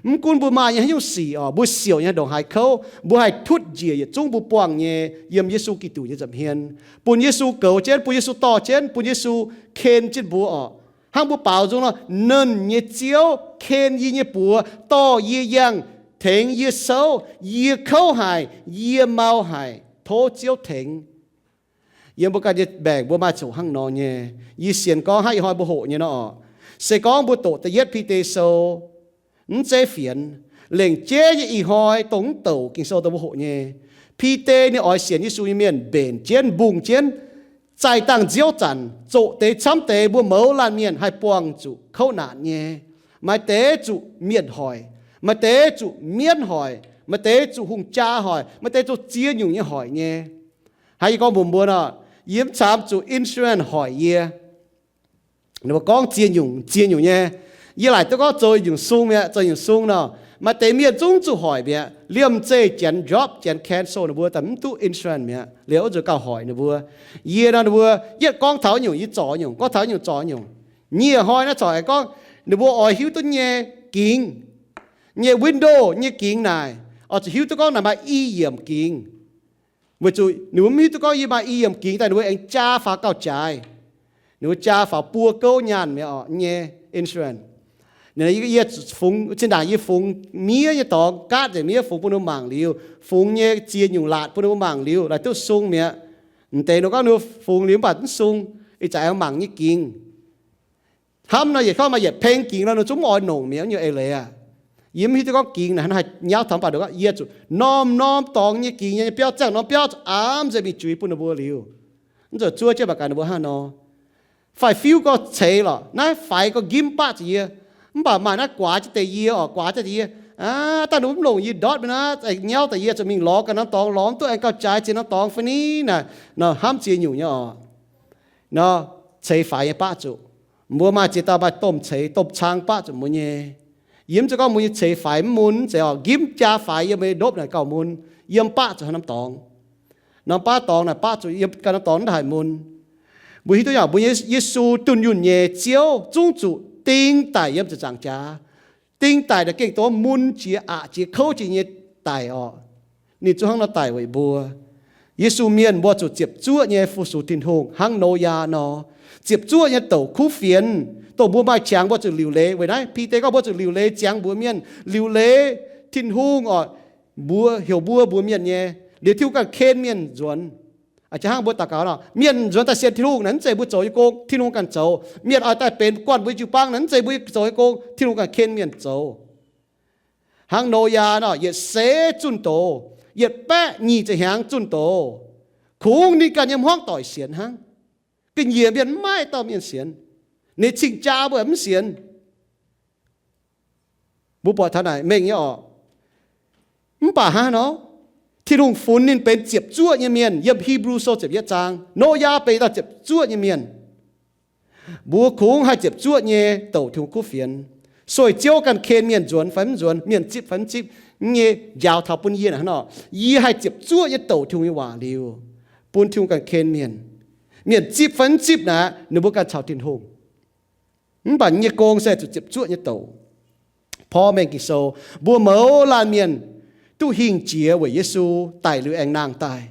Mv gunv mbuo maaih nyei haaix nyungc sic orqc, mbuo siouc nyei ndongc haaix kouv, mbuo haih tutv njiec yietc zungv mbuo buangh nyei yiem Yesu Giduc nyei nza'hmien, bun Yesu goux jienv, bun Yesu dorh jienv, bun Yesu ken jienv mbuo orqc. Hnangv mbuo baaux nzung nor, Nernh nyei Ziouv ken yie nyei buoz, dorh yie yangh, tengx yie souv. Yie kouv haic, yie mau haic, tov Ziouv tengx. Yiem mbuo ganh nyei maengc mbuo maaih coqc hnangv nor nyei. Yie sienx gorngv hnangv ih hnoi mbuo hoqc nyei nor orqc, se gorngv mbuo doqc da'yietv Bide Sou, mv zeiz fienx, lengc jeiv nyei ih hnoi dongh mv douc Ging-Sou dongh mbuo hoqc nyei. Bide ninh oix sienx Yesu nyei mienh mbenc jienv, mbungh jienv, zaih dangh nziouv zanc, zoqc deix camv deix mbuo mouz laanh mienh haih buangh zuqc kouv naanc nyei. Maaih deix zuqc mienh hoic, maaih deix zuqc mienv hoic, maaih deix zuqc hungh jaa hoic, maaih deix zuqc ziex nyungc nyei hoic nyei. Hnangv yie gorngv mbuox mbuo nor, yie mv camv zuqc insurance hoic yie. Ninh mbuo gorngv ziex nyungc, ziex nyungc nyei. Yie laaic duqv gorngv zoux nyungc sung mi'aqv, zoux nyungc sung nor, maaih deix mienh zungv zuqc hoic mi'aqv. Liemh zeih Janx drop, Janx cancel ninh mbuo daaih mv duqv insurance mi'aqv. Liuz wuov nzunc gauh hoic ninh mbuo. Yie nor ninh mbuo yietv gorngv taux nyungc yie zorc nyungc, gorngv taux nyungc zorc nyungc. Nyieh hnoi naaiv corc aengx gorngv ninh mbuo oix hiuv duqv nyei gingx, nyei window nyei gingx naaic, oix zuqc hiuv duqv gorngv naaic maaih i yiemc gingx. Weic zuqc ninh mbuo mv hiuv duqv gorngv yie maaih i yiemc gingx daaih ninh mbuo aengx jaa faaux gauh jaaix. Ninh mbuo jaa faaux buo gouv nyaanh mi'aqv orqc, nyei insurance. Ninh yie fungx, zinh ndaangc yie fungx miev nyei dorngx, gaatv nzengc miev fungx bun ninh mbuo mangc liuz, fungx nyei ziex nyungc laatc bun ninh mbuo mangc liuz, laaic duqv sung mi'aqv. M'deix ninh gorngv ninh mbuo fungx liuz mv baac mv sung, ih zanc aengx mangc nyei gingx. Hnamv nor yietc gorngv maaih yietc peng gingx nor, ninh zungv mv oix nongc mi'aqv, nyei eix leiz aqv. Yie mv hiuv duqv gorngv gingx naaic hnangv haaix nyauv taux, mv baac ninh gorngv yie zuqc norm-norm dorngx nyei gingx nyei biauv ziangh norm biauv zuqc aamv nzengc mingh juix bun ninh mbuo liuz, mv zuqc zuov jienv mangc gaax ninh mbuo hnangv nor. Faix-fiuv gorx ceix lorqc, naaiv faix gorx njimv baqv zuqc yie. Mv baac maaih naaiv guaax jienv deix yie orqc, guaax jienv deix yie. Aav, daaih ninh mv longc yie ndortv mingh naaiv, nyauv daaih yie zuqc mingh lorz ganh norm dorngx, lorz mv duqv aengx gauh jaaix ziex norm dorngx fai ni naaic. Nor hnamv ziex nyungc nyei oc. Nor ceix faix nyei baqv zuqc. Mbuo maaih ziex dauh maaih domh ceix domh cang baqv zuqc mbuo nyei. Yie mv zeiz gorngv mbuo nyei ceix faix mv mun, mv zeiz oc. Njimv jaa faix yiem mbuo nyei ndopv naaic gauh mun. Yiem baqv zuqc haaix norm dorngx. Norm baav dorngx naaic baqv zuqc yiem ganh norm dorngx mv haih mun. Mbuo hiuv duqv yaac mbuo nyei Yesu dunh yunh nyei Ziouv zungv zuqc ding daic yiem ziepc nzaangc jaax. Ding daic naaic gengh dongh mun jiex, aqc jiex, kouv jiex nyei daic oc. Ninh zungv hnangv nor daic weic mbuo. Yesu mienh mbuo zuqc ziepc zuoqv nyei fu-sux Tin-Hungh hnangv Noyaa nor, ziepc zuoqv nyei douc kuv fienx, dongh mbuo maaih qangx mbuo zuqc liuc leiz. Weic naaiv Bide gorngv mbuo zuqc liuc leiz ziangx mbuox mienh, liuc leiz Tin-Hungh oc, mbuo heuc mbuo mbuox mienh nyei, liuz Tin-Hungh ganh ken mienh nzuonx. A'jang hnangv mbuo daux gaux nor, mienh nzuonx daaih sienx Tin-Hungh naaic, mv zeiz mbuo zoux nyei gong, Tin-Hungh ganh zoux. Mienh oix daaih benx guanh mbuo jiu-baang naaic, mv zeiz mbuo zoux nyei gong, Tin-Hungh ganh ken mienh zoux. Hnangv Noyaa nor, yietc seix zunh doz, yietc baeqv nyic ziepc hnyangx zunh doz, kungx ninh ganh nyei hmuangv doic sienx hnangv. Ga'nyiec mienh mv maaih dauh mienh sienx. Ninh cing-jaa mbuo mv sienx. Mbuo buatc taux naaic mengh nyei oc. Mv baac hnangv nor, Tin-Hungh funx ninh benx ziepc zuoqv nyei mienh. Yiem Hipv^lu Sou ziepc yietv zaang, Noyaa benx dauh ziepc zuoqv nyei mienh. Mbuo kungx haih ziepc zuoqv nyei douc Tin-Hungh kuv fienx. Sueih Ziouv ganh ken mienh nzuonx fai mv nzuonx, mienh zipv fai mv zipv, nyei njaaux taux bun yie naaic hnangv nor, yie haih ziepc zuoqv nyei douc Tin-Hungh nyei waac liuz, bun Tin-Hungh ganh ken mienh. Mienh zipv fai mv zipv naaic, ninh mbuo ganh caux Tin-Hungh. Mv baac nyei gong se zuqc ziepc zuoqv nyei douc. Porv mengh Ging-Sou, mbuo mouz laanh mienh duqv hingh jiex weic Yesu daic liuz aengx nangh daaih,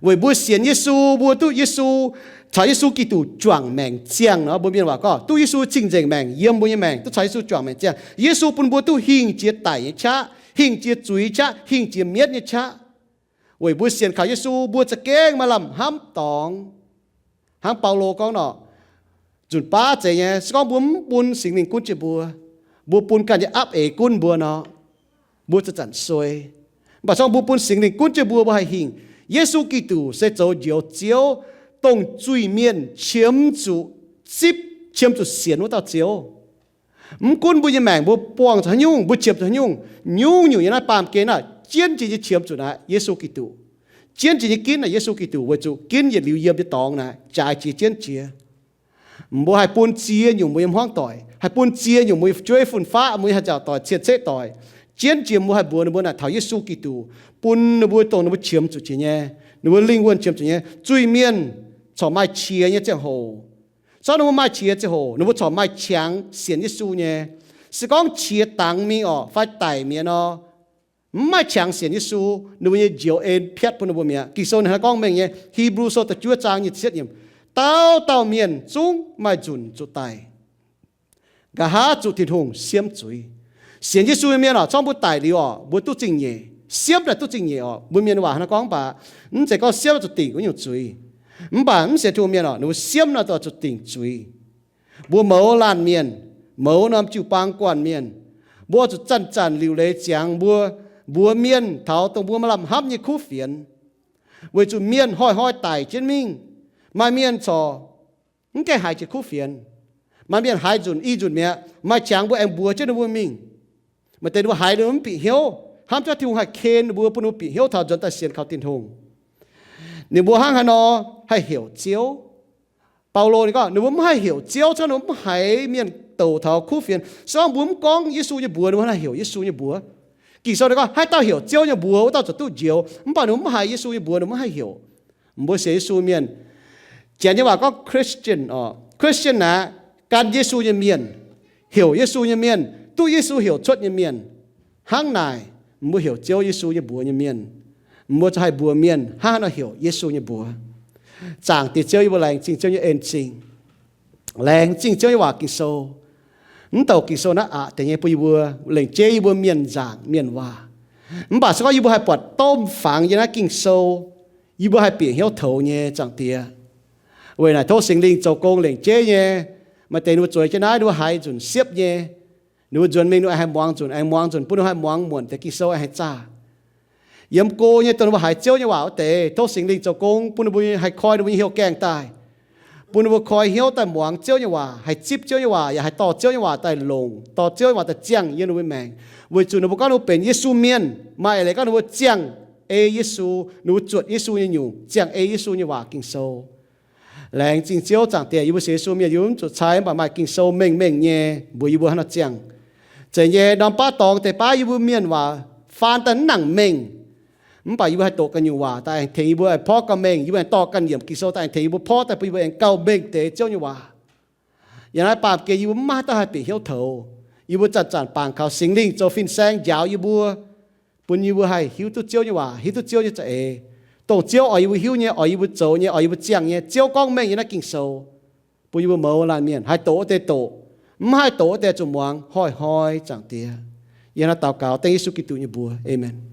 weic mbuo sienx Yesu, mbuo duqv Yesu, caux Yesu Giduc juangc maengc ziangh nor. Mbuo mienh waac gorngv duqv Yesu cing-nzengc maengc yiem mbuo nyei maengc, duqv caux Yesu juangc maengc ziangh. Yesu bun mbuo duqv hingh jiex daic nyei qaqv, hingh jiex zuiz qaqv, hingh jiex mietv nyei qaqv. Weic mbuo sienx kaux Yesu, mbuo za'gengh maaih lamh hnamv dorngx. Hnangv Baulo gorngv nor, nzunc baav zeiz nyei, se gorngv mbuo mv bun Singx Lingh gunv jienv mbuo, mbuo bun ganh nyei apv eix gunv mbuo nor, mbuo zanc-zanc suei. Mv baac se gorngv mbuo bun Singx Lingh gunv jienv mbuo, mbuo haih hingh. Yesu Giduc se zoux Njoux Ziouv, dongh zuiz-mienh qiemx zuqc zipv, qiemx zuqc sienx wuov dauh Ziouv. Mv gunv mbuo nyei maengc mbuo buangh zuqc haaix nyungc, mbuo qiemx zuqc haaix nyungc, nyungc-nyungc yiem naaiv baamh gen naaic, jienv jiex nyei qiemx zuqc naaic Yesu Giduc. Jienv jiex nyei ginv naaic Yesu Giduc, weic zuqc ginv yietc liuz yiem nyei dorngx naaic jaaix jiex jienv jiex. Mbuo haih bun ziex nyungc mbuo nyei hmuangv doic, haih bun ziex nyungc mbuo nyei fu'jueiv fun-faqv, mbuo nyei haaix nziaauc doic, cien-ceqv doic, jienv jiex mbuo haih mbuox ninh mbuo naaic taux Yesu Giduc, bun ninh mbuo dongh ninh mbuo qiemx zuqc jiex nyei, ninh mbuo lingh wuonh qiemx zuqc nyei. Zuiz-mienh corc maaih qiex nyei ziangh hoc. Zorqv ninh mbuo maaih qiex ziangh hoc, ninh mbuo corc maaih qangx sienx Yesu nyei. Se gorngv qiex dangx mingh orqc fai daic mi'aqv nor, mv maaih qangx sienx Yesu, ninh mbuo nyei njoux en piatv bun ninh mbuo mi'aqv. Ging-Sou ninh hnangv gorngv mengh nyei, Hipv^lu Sou da'juov zaang nyic ziepc yietv yiemc, dauh dauh mienh zungv maaih nzunc zuqc daic, nqa'haav zuqc Tin-Hungh siemv zuiz. Sienx Yesu nyei mienh orqc, zorngv mbuo daic liuz orqc, mbuo duqv zingh nyeic. Siepv naaic duqv zingh nyeic orqc. Mbuo mienh waac hnangv gorngv baac, mv zeiz gorngv siepv zuqc dingc wuov nyungc zuiz. Mv baac mv sienx Tin-Hungh mienh orqc, ninh mbuo siemv naaic zuqc dingc zuiz. Mbuo mouz laanh mienh, mouz norm jiu-baang guanh mienh, mbuo zuqc zanc-zanc liuc leiz ziangx mbuo mbuox mienh taux dongh mbuo maaih lamh hnamv nyei kuv fienx. Weic zuqc mienh hnoi-hnoi daic jienv mingh. Maaih mienh corc mv gaengh haiz jiex kuv fienx. Maaih mienh haiz nzunc i nzunc mi'aqv. Maaih qangx mbuo aengx mbuox jienv ninh mbuo mingh. Maaih deix ninh mbuo haiz ninh mbuo mv bieqc hnyouv, hnamv jienv Tin-Hungh haih ken ninh mbuo, bun ninh mbuo bieqc hnyouv taux nzuonx daaih sienx kaux Tin-Hungh. Ninh mbuo hnangv haaix nor haih heuc Ziouv? Baulo ninh gorngv ninh mbuo mv haih heuc Ziouv, se gorngv ninh mbuo mv haiz mienh douc taux kuv fienx. Se gorngv mbuo mv gorngv Yesu nyei mbuox, ninh mbuo haih heuc Yesu nyei mbuox? Ging-Sou ninh gorngv haaix dauh heuc Ziouv nyei mbuox, wuov dauh ziouc duqv njoux. Mv baac ninh mbuo mv haiz Yesu nyei mbuox, ninh mbuo mv haih heuc. Mbuo sienx Yesu mienh, Janx nyei waac gorngv Christian orqc. Christian naaic, gan Yesu nyei mienh, heuc Yesu nyei mienh, duqv Yesu heuc cuotv nyei mienh. Hnangv naaic, mbuo heuc Ziouv Yesu nyei mbuox nyei mienh, mbuo ziouc haih mbuox mienh hnangv haaix nor heuc Yesu nyei mbuox. Zaangc Diex Ziouv, yie mbuo laengz zingh Ziouv nyei en-zingh, laengz zingh Ziouv nyei waac Ging-Sou. Mv douc Ging-Sou naaiv aqc deix nyei bun yie mbuo, lengc jeiv yie mbuo mienh nzaangc mienh waac. Mv baac se gorngv yie mbuo haih buatc domh fangx yiem naaiv Ging-Sou, yie mbuo haih bieqc hnyouv toux nyei, Zaangc Diex. Weic naaic tov Singx Lingh zoux gong lengc jeiv nyei. Maaih deix ninh mbuo zueiz jienv naaiv, ninh mbuo haiz nzunc siepv nyei. Ninh mbuo nzuonx mingh ninh mbuo haih muangx nzunc, aengx muangx nzunc, bun ninh mbuo haih muangx muonc deix Ging-Sou aengx haih zaah. Yiem go nyei dongh ninh mbuo haiz Ziouv nyei waac wuov deix, tov Singx Lingh zoux gong bun ninh mbuo haih koi ninh mbuo nyei hnyouv gaengh daaih. bun ninh mbuo koi hnyouv daaih muangx Ziouv nyei waac, haih zipv Ziouv nyei waac, yaac haih dorh Ziouv nyei waac daaih longc, dorh Ziouv nyei waac daaih ziangh yiem ninh mbuo maengc. Weic zuqc ninh mbuo gorngv ninh mbuo benx Yesu mienh, maaih eix leiz gorngv ninh mbuo ziangh ei Yesu, ninh mbuo zuotc Yesu nyei nyungc, ziangh ei Yesu nyei waac Ging-Sou. Laengz zingh Ziouv, Zaangc Diex, yie mbuo sienx Yesu mienh yie mbuo mv zuqc cai, mv baac maaih Ging-Sou mengh mengh nyei mbuox yie mbuo haaix nor ziangh. Zeiz nyei, norm baav dorngx deix baav yie mbuo mienh waac faan daaih mv nangc mengh. Mv baac yie mbuo haih doqc ganh nyungc waac daaih aengx tengx yie mbuo aengx porv gauh mengh. Yie mbuo aengx dorh ganh yiemc Ging-Sou daaih aengx tengx yie mbuo porv daaih bun yie mbuo aengx gauh mengh deix Ziouv nyei waac. Yiem naaiv baamh gen yie mbuo mv maaih dauh haih bieqc hnyouv toux. Yie mbuo zanc-zanc bangc kaux Singx Lingh zoux fin-saeng njaaux yie mbuo, bun yie mbuo haih hiuv duqv Ziouv nyei waac, hiuv duqv Ziouv nyei za'eix, dongh Ziouv oix yie mbuo hiuv nyei, oix yie mbuo zoux nyei, oix yie mbuo ziangh nyei. Ziouv gorngv mengh yiem naaiv Ging-Sou, bun yie mbuo mouz laanh mienh haih doqc wuov deix doqc, mv haih doqc wuov deix zuqc muangx hnoi-hnoi, Zaangc Diex. Yie hnangv naaiv daux gaux dengv Yesu Giduc nyei mbuox. Aamen.